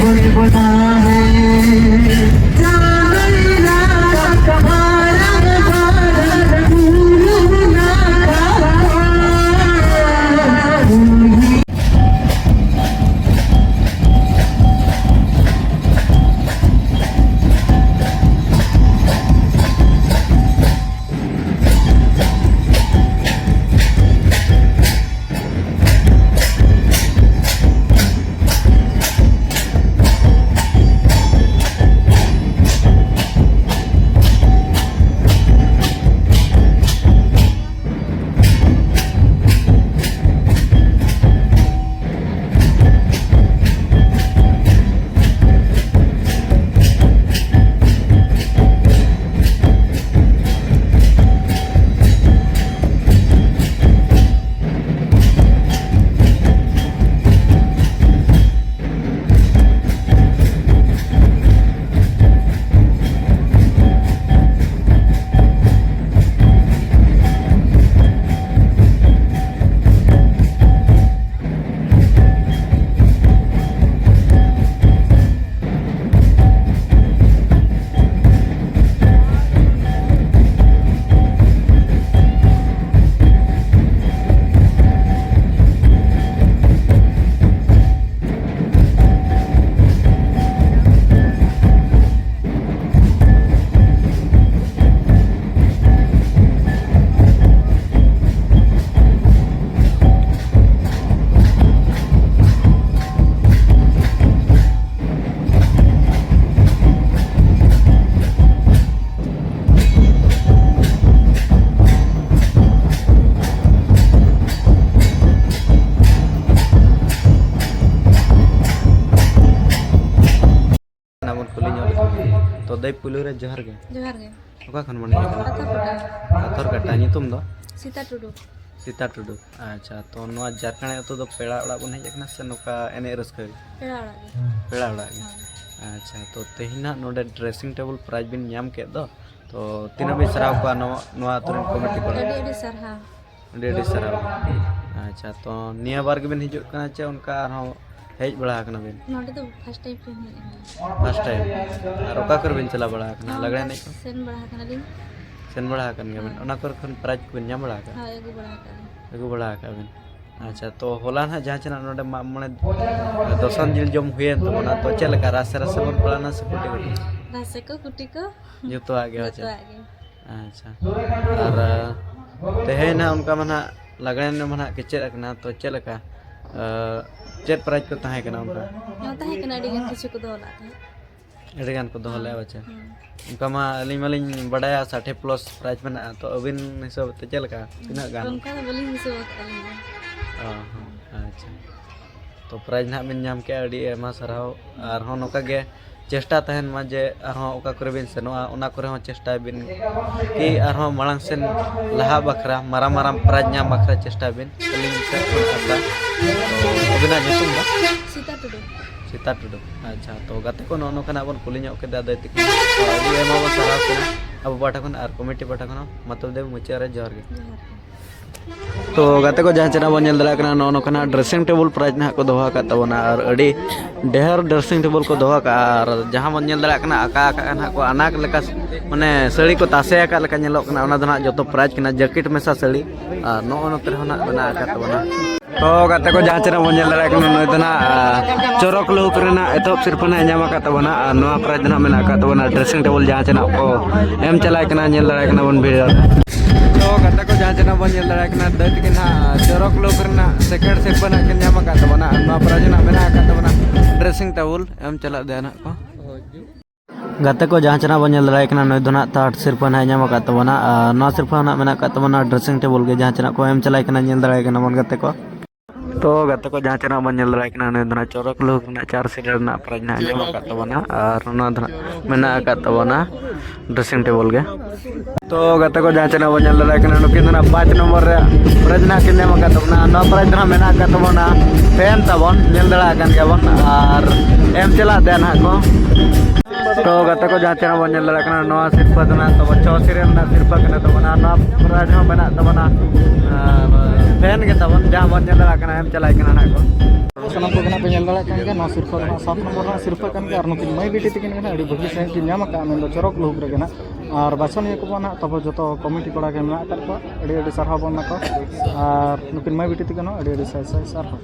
ᱵᱚᱱ ᱛᱟᱦᱮᱸ᱾ ᱚᱱᱟ ᱵᱚᱱ ᱠᱩᱞᱤ ᱧᱚᱜ ᱞᱮᱠᱚ ᱜᱮ᱾ ᱛᱚ ᱫᱟᱹᱭ, ᱯᱩᱭᱞᱩ ᱨᱮ ᱡᱚᱦᱟᱨ ᱜᱮ᱾ ᱡᱚᱦᱟᱨ ᱜᱮ᱾ ᱚᱠᱟ ᱠᱷᱚᱱ ᱵᱚᱱ ᱦᱮᱡ ᱟᱠᱟᱱᱟ? ᱯᱟᱛᱷᱚᱨ ᱠᱟᱴᱟ᱾ ᱯᱟᱛᱷᱚᱨ ᱠᱟᱴᱟ᱾ ᱧᱩᱛᱩᱢ ᱫᱚ? ᱥᱤᱛᱟ ᱴᱩᱰᱩ᱾ ᱥᱤᱛᱟ ᱴᱩᱰᱩ᱾ ᱟᱪᱪᱷᱟ, ᱛᱚ ᱱᱚᱣᱟ ᱡᱟᱨᱠᱟᱸᱰᱮ ᱟᱹᱛᱩ ᱫᱚ ᱯᱮᱲᱟ ᱚᱲᱟᱜ ᱵᱚᱱ ᱦᱮᱡ ᱟᱠᱟᱱᱟ ᱥᱮ ᱱᱚᱝᱠᱟ ᱮᱱᱮᱡ ᱨᱟᱹᱥᱠᱟᱹ ᱜᱮ? ᱯᱮᱲᱟ ᱚᱲᱟᱜ ᱜᱮ᱾ ᱯᱮᱲᱟ ᱚᱲᱟᱜ ᱜᱮ᱾ ᱦᱳᱭ᱾ ᱟᱪᱪᱷᱟ, ᱛᱚ ᱛᱮᱦᱮᱧ ᱱᱟᱜ ᱱᱚᱰᱮ dressing table prize ᱵᱤᱱ ᱧᱟᱢ ᱠᱮᱫ ᱫᱚ, ᱛᱚ ᱛᱤᱱᱟᱹᱜ ᱵᱤᱱ ᱥᱟᱨᱦᱟᱣ ᱠᱚᱣᱟ ᱱᱚᱣᱟ, ᱱᱚᱣᱟ ᱟᱹᱛᱩ ᱨᱮᱱ ᱠᱚᱢᱤᱴᱤ ᱠᱚᱲᱟ? ᱟᱹᱰᱤ ᱟᱹᱰᱤ ᱥᱟᱨᱦᱟᱣ᱾ ᱟᱹᱰᱤ ᱟᱹᱰᱤ ᱥᱟᱨᱦᱟᱣ᱾ ᱟᱪᱪᱷᱟ, ᱛᱚ ᱱᱤᱭᱟᱹ ᱵᱟᱨ ᱜᱮᱵᱤᱱ ᱦᱤᱡᱩᱜ ᱠᱟᱱᱟ ᱪᱮ ᱚᱱᱠᱟ ᱟᱨᱦᱚᱸ ᱦᱮᱡ ᱵᱟᱲᱟ ᱟᱠᱟᱱᱟ ᱵᱤᱱ? ᱱᱚᱰᱮ ᱫᱚ first time ᱞᱤᱧ ᱦᱮᱡ ᱟᱠᱟᱱᱟ᱾ First time? ᱟᱨ ᱚᱠᱟ ᱠᱚᱨᱮ ᱵᱤᱱ ᱪᱟᱞᱟᱣ ᱵᱟᱲᱟ ᱟᱠᱟᱱᱟ ᱞᱟᱜᱽᱲᱮ ᱮᱱᱮᱡ ᱠᱚ? ᱥᱮᱱ ᱵᱟᱲᱟ ᱟᱠᱟᱱᱟᱞᱤᱧ᱾ ᱥᱮᱱ ᱵᱟᱲᱟ ᱟᱠᱟᱱ ᱜᱮᱭᱟ ᱵᱤᱱ? ᱦᱮᱸ᱾ ᱚᱱᱟ ᱠᱚᱨᱮ ᱠᱷᱚᱱ prize ᱠᱚᱵᱤᱱ ᱧᱟᱢ ᱵᱟᱲᱟ ᱟᱠᱟᱫᱟ? ᱦᱳᱭ, ᱟᱹᱜᱩ ᱵᱟᱲᱟ ᱟᱠᱟᱫ ᱞᱤᱧ᱾ ᱟᱹᱜᱩ ᱵᱟᱲᱟ ᱟᱠᱟᱫ ᱵᱤᱱ? ᱟᱪᱪᱷᱟ, ᱛᱚ ᱦᱚᱞᱟ ᱱᱟᱦᱟᱜ ᱡᱟᱦᱟᱸ ᱪᱮ ᱱᱟᱦᱟᱜ ᱱᱚᱰᱮ ᱢᱟᱜ ᱢᱚᱬᱮ ᱫᱚᱥᱟᱨ ᱡᱤᱞ ᱡᱚᱢ ᱦᱩᱭᱮᱱ ᱛᱟᱵᱚᱱᱟ, ᱛᱚ ᱪᱮᱫ ᱞᱮᱠᱟ ᱨᱟᱥᱮ ᱨᱟᱥᱮ ᱵᱚᱱ ᱯᱟᱲᱟᱣᱱᱟ ᱥᱮ ᱠᱩᱴᱤ ᱠᱩᱴᱤ? ᱨᱟᱥᱮ ᱠᱚ, ᱠᱩᱴᱤ ᱠᱚ᱾ ᱡᱚᱛᱚᱣᱟᱜ ᱜᱮ, ᱟᱪᱪᱷᱟ᱾ ᱡᱚᱛᱚᱣᱟᱜ ᱜᱮ᱾ ᱟᱪᱪᱷᱟ᱾ ᱟᱨ, ᱟᱸ, ᱛᱮᱦᱮᱧ ᱱᱟᱦᱟᱜ ᱚᱱᱠᱟ ᱢᱟ ᱱᱟᱦᱟᱜ ᱞᱟᱜᱽᱲᱮ ᱮᱱᱮᱡ ᱢᱟ ᱱᱟᱦᱟᱜ ᱠᱮᱪᱮᱫ ᱟᱠᱟᱱᱟ, ᱛᱚ ᱪᱮᱫ ᱞᱮᱠᱟ, ᱟᱸ, ᱪᱮᱫ prize ᱠᱚ ᱛᱟᱦᱮᱸ ᱠᱟᱱᱟ ᱚᱱᱠᱟ? ᱦᱚᱸ, ᱛᱟᱦᱮᱸ ᱠᱟᱱᱟ, ᱟᱹᱰᱤ ᱜᱟᱱ ᱠᱤᱪᱷᱩ ᱠᱚ ᱫᱚᱦᱚ ᱞᱮᱫ ᱛᱟᱦᱮᱸᱫ᱾ ᱟᱹᱰᱤ ᱜᱟᱱ ᱠᱚ ᱫᱚᱦᱚ ᱞᱮᱫᱼᱟ, ᱦᱚᱸ, ᱟᱪᱪᱷᱟ᱾ ᱦᱚᱸ᱾ ᱚᱱᱠᱟ ᱢᱟ ᱟᱹᱞᱤᱧ ᱢᱟᱞᱤᱧ ᱵᱟᱰᱟᱭᱟ ᱥᱟᱴᱷᱮ plus prize ᱢᱮᱱᱟᱜᱼᱟ, ᱛᱚ ᱟᱹᱵᱤᱱ ᱦᱤᱥᱟᱹᱵ ᱛᱮ ᱪᱮᱫ ᱞᱮᱠᱟ? ᱛᱤᱱᱟᱹᱜ ᱜᱟᱱ? ᱚᱱᱠᱟ ᱫᱚ ᱵᱟᱹᱞᱤᱧ ᱦᱤᱥᱟᱹᱵ ᱟᱠᱟᱫᱼᱟ ᱟᱹᱞᱤᱧ ᱫᱚ᱾ ᱚ ᱦᱚᱸ, ᱟᱪᱪᱷᱟ᱾ ᱛᱚ prize ᱱᱟᱦᱟᱜ ᱵᱤᱱ ᱧᱟᱢ ᱠᱮᱜᱼᱟ, ᱟᱹᱰᱤ ᱟᱭᱢᱟ ᱥᱟᱨᱦᱟᱣ᱾ ᱟᱨᱦᱚᱸ ᱱᱚᱝᱠᱟ ᱜᱮ ᱪᱮᱥᱴᱟ ᱛᱟᱦᱮᱱ ᱢᱟ ᱡᱮ ᱟᱨᱦᱚᱸ ᱚᱠᱟ ᱠᱚᱨᱮ ᱵᱤᱱ ᱥᱮᱱᱚᱜᱼᱟ, ᱚᱱᱟ ᱠᱚᱨᱮ ᱦᱚᱸ ᱪᱮᱥᱴᱟᱭ ᱵᱤᱱ ᱠᱤ ᱟᱨᱦᱚᱸ ᱢᱟᱲᱟᱝ ᱥᱮᱱ ᱞᱟᱦᱟᱜ ᱵᱟᱠᱷᱨᱟ, ᱢᱟᱨᱟᱝ ᱢᱟᱨᱟᱝ prize ᱧᱟᱢ ᱵᱟᱠᱷᱨᱟ ᱪᱮᱥᱴᱟᱭ ᱵᱤᱱ᱾ ᱟᱹᱞᱤᱧ ᱥᱮᱫ ᱠᱷᱚᱱ ᱟᱥᱟ᱾ ᱛᱚ ᱟᱹᱵᱤᱱᱟᱜ ᱧᱩᱛᱩᱢ ᱫᱚ? ᱥᱤᱛᱟ ᱴᱩᱰᱩ᱾ ᱥᱤᱛᱟ ᱴᱩᱰᱩ᱾ ᱟᱪᱪᱷᱟ, ᱛᱚ ᱜᱟᱛᱮ ᱠᱚ, ᱱᱚᱜᱼᱚ ᱱᱚᱝᱠᱟ ᱱᱟᱜ ᱵᱚᱱ ᱠᱩᱞᱤ ᱧᱚᱜ ᱠᱮᱫᱟ ᱫᱟᱹᱭ ᱛᱟᱹᱠᱤᱱ᱾ ᱛᱚ ᱟᱹᱰᱤ ᱟᱭᱢᱟ ᱵᱚᱱ ᱥᱟᱨᱦᱟᱣ ᱠᱤᱱᱟ ᱟᱵᱚ ᱯᱟᱦᱴᱟ ᱠᱷᱚᱱ ᱟᱨ ᱠᱚᱢᱤᱴᱤ ᱯᱟᱦᱴᱟ ᱠᱷᱚᱱ ᱦᱚᱸ᱾ ᱢᱟ ᱛᱚᱵᱮ ᱫᱮᱣ ᱢᱩᱪᱟᱹᱫ ᱨᱮ ᱡᱚᱦᱟᱨ ᱜᱮ᱾ ᱡᱚᱦᱟᱨ ᱜᱮ᱾ ᱛᱚ ᱜᱟᱛᱮ ᱠᱚ, ᱡᱟᱦᱟᱸ ᱪᱮ ᱱᱟᱜ ᱵᱚᱱ ᱧᱮᱞ ᱫᱟᱲᱮᱭᱟᱜ ᱠᱟᱱᱟ, ᱱᱚᱜᱼᱚ ᱱᱚᱝᱠᱟᱱᱟᱜ dressing table prize ᱱᱟᱦᱟᱜ ᱠᱚ ᱫᱚᱦᱚ ᱟᱠᱟᱫ ᱛᱟᱵᱚᱱᱟ ᱟᱨ ᱟᱹᱰᱤ ᱰᱷᱮᱨ dressing table ᱠᱚ ᱫᱚᱦᱚ ᱟᱠᱟᱫᱼᱟ᱾ ᱟᱨ ᱡᱟᱦᱟᱸ ᱵᱚᱱ ᱧᱮᱞ ᱫᱟᱲᱮᱭᱟᱜ ᱠᱟᱱᱟ, ᱟᱠᱟ ᱟᱠᱟ ᱱᱟᱦᱟᱜ ᱠᱚ ᱟᱱᱟᱠ ᱞᱮᱠᱟ, ᱢᱟᱱᱮ ᱥᱟᱹᱲᱤ ᱠᱚ ᱛᱟᱥᱮ ᱟᱠᱟᱫ ᱞᱮᱠᱟ ᱧᱮᱞᱚᱜ ᱠᱟᱱᱟ, ᱚᱱᱟ ᱫᱚ ᱱᱟᱦᱟᱜ ᱡᱚᱛᱚ prize ᱠᱟᱱᱟ, jacket ᱢᱮᱥᱟ ᱥᱟᱹᱲᱤ᱾ ᱟᱨ ᱱᱚᱜᱼᱚ ᱱᱚᱛᱮ ᱨᱮᱦᱚᱸ ᱱᱟᱦᱟᱜ ᱢᱮᱱᱟᱜ ᱟᱠᱟᱫ ᱛᱟᱵᱚᱱᱟ᱾ ᱛᱚ ᱜᱟᱛᱮ ᱠᱚ, ᱡᱟᱦᱟᱸ ᱪᱮ ᱱᱟᱜ ᱵᱚᱱ ᱧᱮᱞ ᱫᱟᱲᱮᱭᱟᱜ ᱠᱟᱱᱟ, ᱱᱩᱭ ᱫᱚ ᱱᱟᱦᱟᱜ, ᱟᱨ ᱪᱚᱨᱚᱠ ᱞᱩᱠ ᱨᱮᱱᱟᱜ ᱮᱛᱚᱦᱚᱵ ᱥᱤᱨᱯᱟᱹ ᱱᱟᱦᱟᱜ ᱮ ᱧᱟᱢ ᱟᱠᱟᱫ ᱛᱟᱵᱚᱱᱟ᱾ ᱟᱨ ᱱᱚᱣᱟ prize ᱫᱚ ᱱᱟᱦᱟᱜ ᱢᱮᱱᱟᱜ ᱟᱠᱟᱫ ᱛᱟᱵᱚᱱᱟ dressing table, ᱡᱟᱦᱟᱸ ᱪᱮ ᱱᱟᱜ ᱠᱚ ᱮᱢ ᱪᱟᱞᱟᱜ ᱠᱟᱱᱟ, ᱧᱮᱞ ᱫᱟᱲᱮᱭᱟᱜ ᱠᱟᱱᱟ ᱵᱚᱱ video ᱨᱮ᱾ ᱛᱚ ᱜᱟᱛᱮ ᱠᱚ, ᱡᱟᱦᱟᱸ ᱪᱮ ᱱᱟᱜ ᱵᱚᱱ ᱧᱮᱞ ᱫᱟᱲᱮᱭᱟᱜ ᱠᱟᱱᱟ, ᱫᱟᱹᱭ ᱛᱟᱹᱠᱤᱱ ᱱᱟᱦᱟᱜ ᱪᱚᱨᱚᱠ ᱞᱩᱠ ᱨᱮᱱᱟᱜ second ᱥᱤᱨᱯᱟᱹ ᱱᱟᱦᱟᱜ ᱠᱤᱱ ᱧᱟᱢ ᱟᱠᱟᱫ ᱛᱟᱵᱚᱱᱟ᱾ ᱟᱨ ᱱᱚᱣᱟ prize ᱱᱟᱦᱟᱜ ᱢᱮᱱᱟᱜ ᱟᱠᱟᱫ ᱛᱟᱵᱚᱱᱟ dressing table, ᱮᱢ ᱪᱟᱞᱟᱜ ᱫᱮ ᱱᱟᱦᱟᱜ ᱠᱚ᱾ ᱜᱟᱛᱮ ᱠᱚ, ᱡᱟᱦᱟᱸ ᱪᱮ ᱱᱟᱜ ᱵᱚᱱ ᱧᱮᱞ ᱫᱟᱲᱮᱭᱟᱜ ᱠᱟᱱᱟ, ᱱᱩᱭ ᱫᱚ ᱱᱟᱦᱟᱜ third ᱥᱤᱨᱯᱟᱹ ᱱᱟᱦᱟᱜ ᱮ ᱧᱟᱢ ᱟᱠᱟᱫ ᱛᱟᱵᱚᱱᱟ᱾ ᱟᱨ ᱱᱚᱣᱟ ᱥᱤᱨᱯᱟᱹ ᱱᱟᱦᱟᱜ ᱢᱮᱱᱟᱜ ᱟᱠᱟᱫ ᱛᱟᱵᱚᱱᱟ dressing table ᱜᱮ, ᱡᱟᱦᱟᱸ ᱪᱮ ᱱᱟᱜ ᱠᱚ ᱮᱢ ᱪᱟᱞᱟᱭ ᱠᱟᱱᱟ, ᱧᱮᱞ ᱫᱟᱲᱮᱭᱟᱜ ᱠᱟᱱᱟ ᱵᱚᱱ ᱜᱟᱛᱮ ᱠᱚ᱾ ᱛᱚ ᱜᱟᱛᱮ ᱠᱚ, ᱡᱟᱦᱟᱸ ᱪᱮᱱᱟᱜ ᱵᱚᱱ ᱧᱮᱞ ᱫᱟᱲᱮᱭᱟᱜ ᱠᱟᱱᱟ, ᱱᱩᱭ ᱫᱚ ᱱᱟᱜ ᱪᱚᱨᱚᱠ ᱞᱩᱠ ᱨᱮᱱᱟᱜ ᱪᱟᱨ ᱥᱤᱨᱤᱭᱟᱞ ᱨᱮᱱᱟᱜ ᱯᱨᱟᱭᱤᱡᱽ ᱱᱟᱜ ᱧᱟᱢ ᱟᱠᱟᱫ ᱛᱟᱵᱚᱱᱟ, ᱟᱨ ᱚᱱᱟ ᱫᱚ ᱱᱟᱜ ᱢᱮᱱᱟᱜ ᱟᱠᱟᱫ ᱛᱟᱵᱚᱱᱟ ᱰᱨᱮᱥᱤᱝ ᱴᱮᱵᱚᱞ ᱜᱮ᱾ ᱛᱚ ᱜᱟᱛᱮ ᱠᱚ, ᱡᱟᱦᱟᱸ ᱪᱮᱱᱟᱜ ᱵᱚᱱ ᱧᱮᱞ ᱫᱟᱲᱮᱭᱟᱜ ᱠᱟᱱᱟ, ᱱᱩᱠᱤᱱ ᱫᱚ ᱱᱟᱜ ᱯᱟᱸᱪ ᱱᱚᱢᱵᱚᱨ ᱨᱮ ᱯᱨᱟᱭᱤᱡᱽ ᱱᱟᱜ ᱠᱤᱱ ᱧᱟᱢ ᱟᱠᱟᱫ ᱛᱟᱵᱚᱱᱟ᱾ ᱱᱚᱣᱟ ᱯᱨᱟᱭᱤᱡᱽ ᱫᱚ ᱱᱟᱜ ᱢᱮᱱᱟᱜ ᱟᱠᱟᱫ ᱛᱟᱵᱚᱱᱟ ᱯᱷᱮᱱ ᱛᱟᱵᱚᱱ, ᱧᱮᱞ ᱫᱟᱲᱮᱭᱟᱜ ᱠᱟᱱ ᱜᱮᱭᱟᱵᱚᱱ, ᱟᱨ ᱮᱢ ᱪᱟᱞᱟᱜ ᱛᱮ ᱱᱟᱜ ᱠᱚ᱾ ᱛᱚ ᱜᱟᱛᱮ ᱠᱚ, ᱡᱟᱦᱟᱸ ᱪᱮᱱᱟᱜ ᱵᱚᱱ ᱧᱮᱞ ᱫᱟᱲᱮᱭᱟᱜ ᱠᱟᱱᱟ, ᱱᱚᱣᱟ ᱥᱤᱨᱯᱟᱹ ᱫᱚ ᱱᱟᱜ ᱛᱟᱵᱚᱱ ᱪᱷᱚ ᱥᱤᱨᱤᱭᱟᱞ ᱨᱮᱱᱟᱜ ᱥᱤᱨᱯᱟᱹ ᱠᱟᱱᱟ ᱛᱟᱵᱚᱱᱟ, ᱟᱨ ᱱᱚᱣᱟ ᱯᱨᱟᱭᱤᱡᱽ ᱦᱚᱸ ᱢᱮᱱᱟᱜ ᱛᱟᱵᱚᱱᱟ ᱯᱷᱮᱱ ᱜᱮ ᱛᱟᱵᱚᱱ, ᱡᱟᱦᱟᱸ ᱵᱚᱱ ᱧᱮᱞ ᱫᱟᱲᱮᱭᱟᱜ ᱠᱟᱱᱟ, ᱮᱢ ᱪᱟᱞᱟᱜ ᱠᱟᱱᱟ ᱱᱟᱜ ᱠᱚ᱾ ᱥᱟᱱᱟᱢ ᱠᱚᱜᱮ ᱱᱟᱜ ᱯᱮ ᱧᱮᱞ ᱫᱟᱲᱮᱭᱟᱜ ᱠᱟᱱ ᱜᱮᱭᱟ, ᱱᱚᱣᱟ ᱥᱤᱨᱯᱟᱹ ᱫᱚ ᱱᱟᱜ ᱥᱟᱛ ᱱᱚᱢᱵᱚᱨ ᱨᱮᱱᱟᱜ ᱥᱤᱨᱯᱟᱹ ᱠᱟᱱ ᱜᱮᱭᱟ, ᱟᱨ ᱱᱩᱠᱤᱱ ᱢᱟᱹᱭ ᱵᱤᱴᱤ ᱛᱟᱹᱠᱤᱱ ᱜᱮ ᱱᱟᱜ ᱟᱹᱰᱤ ᱵᱷᱟᱹᱜᱤ ᱥᱟᱺᱦᱤᱡ ᱠᱤᱱ ᱧᱟᱢ ᱟᱠᱟᱫᱼᱟ, ᱢᱮᱱᱫᱚ ᱪᱚᱨᱚᱠ ᱞᱩᱠ ᱨᱮᱜᱮ ᱱᱟᱜ᱾ ᱟᱨ ᱵᱟᱪᱷᱚᱱᱤᱭᱟᱹ ᱠᱚᱵᱚᱱ ᱱᱟᱜ ᱛᱟᱵᱚ ᱡᱚᱛᱚ ᱠᱚᱢᱤᱴᱤ ᱠᱚᱲᱟ ᱜᱮ ᱢᱮᱱᱟᱜ ᱟᱠᱟᱫ ᱠᱚᱣᱟ, ᱟᱹᱰᱤ ᱟᱹᱰᱤ ᱥᱟᱨᱦᱟᱣ ᱵᱚᱱ ᱮᱢᱟ ᱠᱚᱣᱟ, ᱟᱨ ᱱᱩᱠᱤᱱ ᱢᱟᱹᱭ ᱵᱤᱴᱤ ᱛᱟᱹᱠᱤᱱ ᱦᱚᱸ ᱟᱹᱰᱤ ᱟᱹᱰᱤ ᱥᱟᱭ ᱥᱟᱭ ᱥᱟᱨᱦᱟᱣ᱾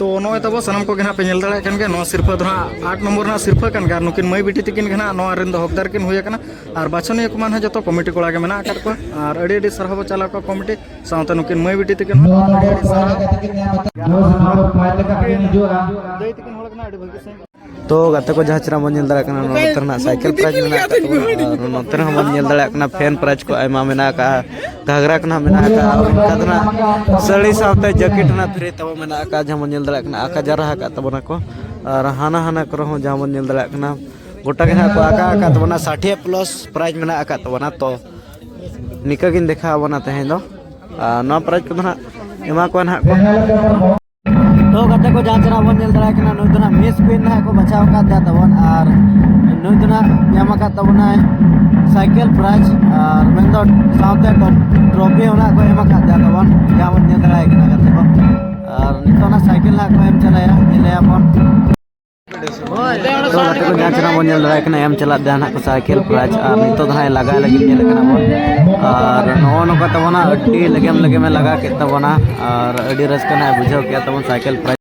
ᱛᱚ ᱱᱚᱜᱼᱚᱭ ᱛᱟᱵᱚ ᱥᱟᱱᱟᱢ ᱠᱚᱜᱮ ᱱᱟᱜ ᱯᱮ ᱧᱮᱞ ᱫᱟᱲᱮᱭᱟᱜ ᱠᱟᱱ ᱜᱮᱭᱟ, ᱱᱚᱣᱟ ᱥᱤᱨᱯᱟᱹ ᱫᱚ ᱱᱟᱜ ᱟᱴ ᱱᱚᱢᱵᱚᱨ ᱨᱮᱱᱟᱜ ᱥᱤᱨᱯᱟᱹ ᱠᱟᱱ ᱜᱮᱭᱟ, ᱟᱨ ᱱᱩᱠᱤᱱ ᱢᱟᱹᱭ ᱵᱤᱴᱤ ᱛᱟᱹᱠᱤᱱ ᱜᱮ ᱱᱟᱜ ᱱᱚᱣᱟ ᱨᱮᱱ ᱫᱚ ᱦᱚᱠᱫᱟᱨ ᱠᱤᱱ ᱦᱩᱭ ᱟᱠᱟᱱᱟ᱾ ᱟᱨ ᱵᱟᱪᱷᱚᱱᱤᱭᱟᱹ ᱠᱚᱢᱟ ᱱᱟᱜ ᱡᱚᱛᱚ ᱠᱚᱢᱤᱴᱤ ᱠᱚᱲᱟ ᱜᱮ ᱢᱮᱱᱟᱜ ᱟᱠᱟᱫ ᱠᱚᱣᱟ, ᱟᱨ ᱟᱹᱰᱤ ᱟᱹᱰᱤ ᱥᱟᱨᱦᱟᱣ ᱵᱚ ᱪᱟᱞ ᱟᱠᱚᱣᱟ ᱠᱚᱢᱤᱴᱤ ᱥᱟᱶᱛᱮ ᱱᱩᱠᱤᱱ ᱢᱟᱹᱭ ᱵᱤᱴᱤ ᱛᱟᱹᱠᱤᱱ ᱦᱚᱸ ᱟᱹᱰᱤ ᱟᱹᱰᱤ ᱥᱟᱨᱦᱟᱣ᱾ ᱫᱟᱹᱭ ᱛᱟᱹᱠᱤᱱ ᱦᱚᱲ ᱠᱟᱱᱟ, ᱟᱹᱰᱤ ᱵᱷᱟᱹᱜᱤ ᱥᱟᱺᱦᱤᱡ᱾ ᱛᱚ ᱜᱟᱛᱮ ᱠᱚ, ᱡᱟᱦᱟᱸ ᱪᱮᱱᱟᱜ ᱵᱚᱱ ᱧᱮᱞ ᱫᱟᱲᱮᱭᱟᱜ ᱠᱟᱱᱟ, ᱱᱚᱛᱮ ᱨᱮᱱᱟᱜ ᱥᱟᱭᱠᱮᱞ ᱯᱨᱟᱭᱤᱡᱽ ᱢᱮᱱᱟᱜ ᱟᱠᱟᱫ ᱛᱟᱵᱚᱱᱟ, ᱟᱨ ᱱᱚᱛᱮ ᱨᱮᱦᱚᱸ ᱵᱚᱱ ᱧᱮᱞ ᱫᱟᱲᱮᱭᱟᱜ ᱠᱟᱱᱟ ᱯᱷᱮᱱ ᱯᱨᱟᱭᱤᱡᱽ ᱠᱚ ᱟᱭᱢᱟ ᱢᱮᱱᱟᱜ ᱟᱠᱟᱫᱼᱟ, ᱜᱷᱟᱜᱽᱨᱟ ᱠᱚ ᱱᱟᱜ ᱢᱮᱱᱟᱜ ᱟᱠᱟᱫᱼᱟ, ᱟᱨ ᱚᱱᱠᱟ ᱫᱚ ᱱᱟᱜ ᱥᱟᱹᱲᱤ ᱥᱟᱶᱛᱮ ᱡᱮᱠᱮᱴ ᱨᱮᱱᱟᱜ ᱯᱷᱨᱤ ᱛᱟᱵᱚ ᱢᱮᱱᱟᱜ ᱟᱠᱟᱫᱼᱟ, ᱡᱟᱦᱟᱸ ᱵᱚᱱ ᱧᱮᱞ ᱫᱟᱲᱮᱭᱟᱜ ᱠᱟᱱᱟ ᱟᱠᱟ ᱡᱟᱣᱨᱟ ᱟᱠᱟᱫ ᱛᱟᱵᱚᱱᱟ ᱠᱚ᱾ ᱟᱨ ᱦᱟᱱᱟ ᱦᱟᱱᱟ ᱠᱚᱨᱮ ᱦᱚᱸ ᱡᱟᱦᱟᱸ ᱵᱚᱱ ᱧᱮᱞ ᱫᱟᱲᱮᱭᱟᱜ ᱠᱟᱱᱟ, ᱜᱚᱴᱟ ᱜᱮ ᱱᱟᱜ ᱠᱚ ᱟᱠᱟ ᱟᱠᱟᱫ ᱛᱟᱵᱚᱱᱟ, ᱥᱟᱴᱷᱤᱭᱟ ᱯᱞᱟᱥ ᱯᱨᱟᱭᱤᱡᱽ ᱢᱮᱱᱟᱜ ᱟᱠᱟᱫ ᱛᱟᱵᱚᱱᱟ᱾ ᱛᱚ ᱱᱤᱝᱠᱟᱹ ᱜᱤᱧ ᱫᱮᱠᱷᱟᱣ ᱟᱵᱚᱱᱟ ᱛᱮᱦᱮᱧ ᱫᱚ, ᱟᱨ ᱱᱚᱣᱟ ᱯᱨᱟᱭᱤᱡᱽ ᱠᱚᱫᱚ ᱱᱟᱜ ᱮᱢᱟ ᱠᱚᱣᱟ ᱱᱟᱜ ᱠᱚ᱾ ᱛᱚ ᱜᱟᱛᱮ ᱠᱚ, ᱡᱟᱦᱟᱸ ᱪᱮᱱᱟᱜ ᱵᱚᱱ ᱧᱮᱞ ᱫᱟᱲᱮᱭᱟᱜ ᱠᱟᱱᱟ, ᱱᱩᱭ ᱫᱚ ᱱᱟᱜ ᱢᱤᱥ ᱠᱩᱭᱤᱱ ᱱᱟᱜ ᱠᱚ ᱵᱟᱪᱷᱟᱣ ᱟᱠᱟᱫ ᱛᱟᱵᱚᱱ, ᱟᱨ ᱱᱩᱭ ᱫᱚ ᱱᱟᱜ ᱧᱟᱢ ᱟᱠᱟᱫ ᱛᱟᱵᱚᱱᱟᱭ ᱥᱟᱭᱠᱮᱞ ᱯᱨᱟᱭᱤᱡᱽ, ᱟᱨ ᱢᱮᱱᱫᱚ ᱥᱟᱶᱛᱮ ᱴᱨᱚᱯᱷᱤ ᱦᱚᱸ ᱱᱟᱜ ᱠᱚ ᱮᱢ ᱟᱠᱟᱫ ᱛᱟᱵᱚᱱ, ᱡᱟᱦᱟᱸ ᱵᱚᱱ ᱧᱮᱞ ᱫᱟᱲᱮᱭᱟᱜ ᱠᱟᱱᱟ ᱜᱟᱛᱮ ᱠᱚ᱾ ᱟᱨ ᱱᱤᱛᱚᱜ ᱚᱱᱟ ᱥᱟᱭᱠᱮᱞ ᱱᱟᱜ ᱠᱚ ᱮᱢ ᱪᱟᱞᱟᱭᱟ, ᱧᱮᱞᱮᱭᱟᱵᱚᱱ᱾ ᱛᱚ ᱜᱟᱛᱮ ᱠᱚ, ᱡᱟᱦᱟᱸ ᱪᱮᱱᱟᱜ ᱵᱚᱱ ᱧᱮᱞ ᱫᱟᱲᱮᱭᱟᱜ ᱠᱟᱱᱟ, ᱮᱢ ᱪᱟᱞᱟᱜ ᱡᱟᱦᱟᱱᱟᱜ ᱠᱚ ᱥᱟᱭᱠᱮᱞ ᱯᱨᱟᱭᱤᱡᱽ, ᱟᱨ ᱱᱤᱛᱚᱜ ᱫᱚ ᱱᱟᱜ ᱞᱟᱜᱟᱭ ᱞᱟᱹᱜᱤᱫ ᱧᱮᱞᱮᱫ ᱠᱟᱱᱟ ᱵᱚᱱ᱾ ᱟᱨ ᱱᱚᱜᱼᱚ ᱱᱚᱝᱠᱟ ᱛᱟᱵᱚᱱᱟ, ᱟᱹᱰᱤ ᱞᱮᱜᱮᱢ ᱞᱮᱜᱮᱢᱮ ᱞᱟᱜᱟ ᱠᱮᱫ ᱛᱟᱵᱚᱱᱟ, ᱟᱨ ᱟᱹᱰᱤ ᱨᱟᱹᱥᱠᱟᱹ ᱱᱟᱜ ᱵᱩᱡᱷᱟᱹᱣ ᱠᱮᱫ ᱛᱟᱵᱚᱱ ᱥᱟᱭᱠᱮᱞ ᱯᱨᱟᱭᱤᱡᱽ᱾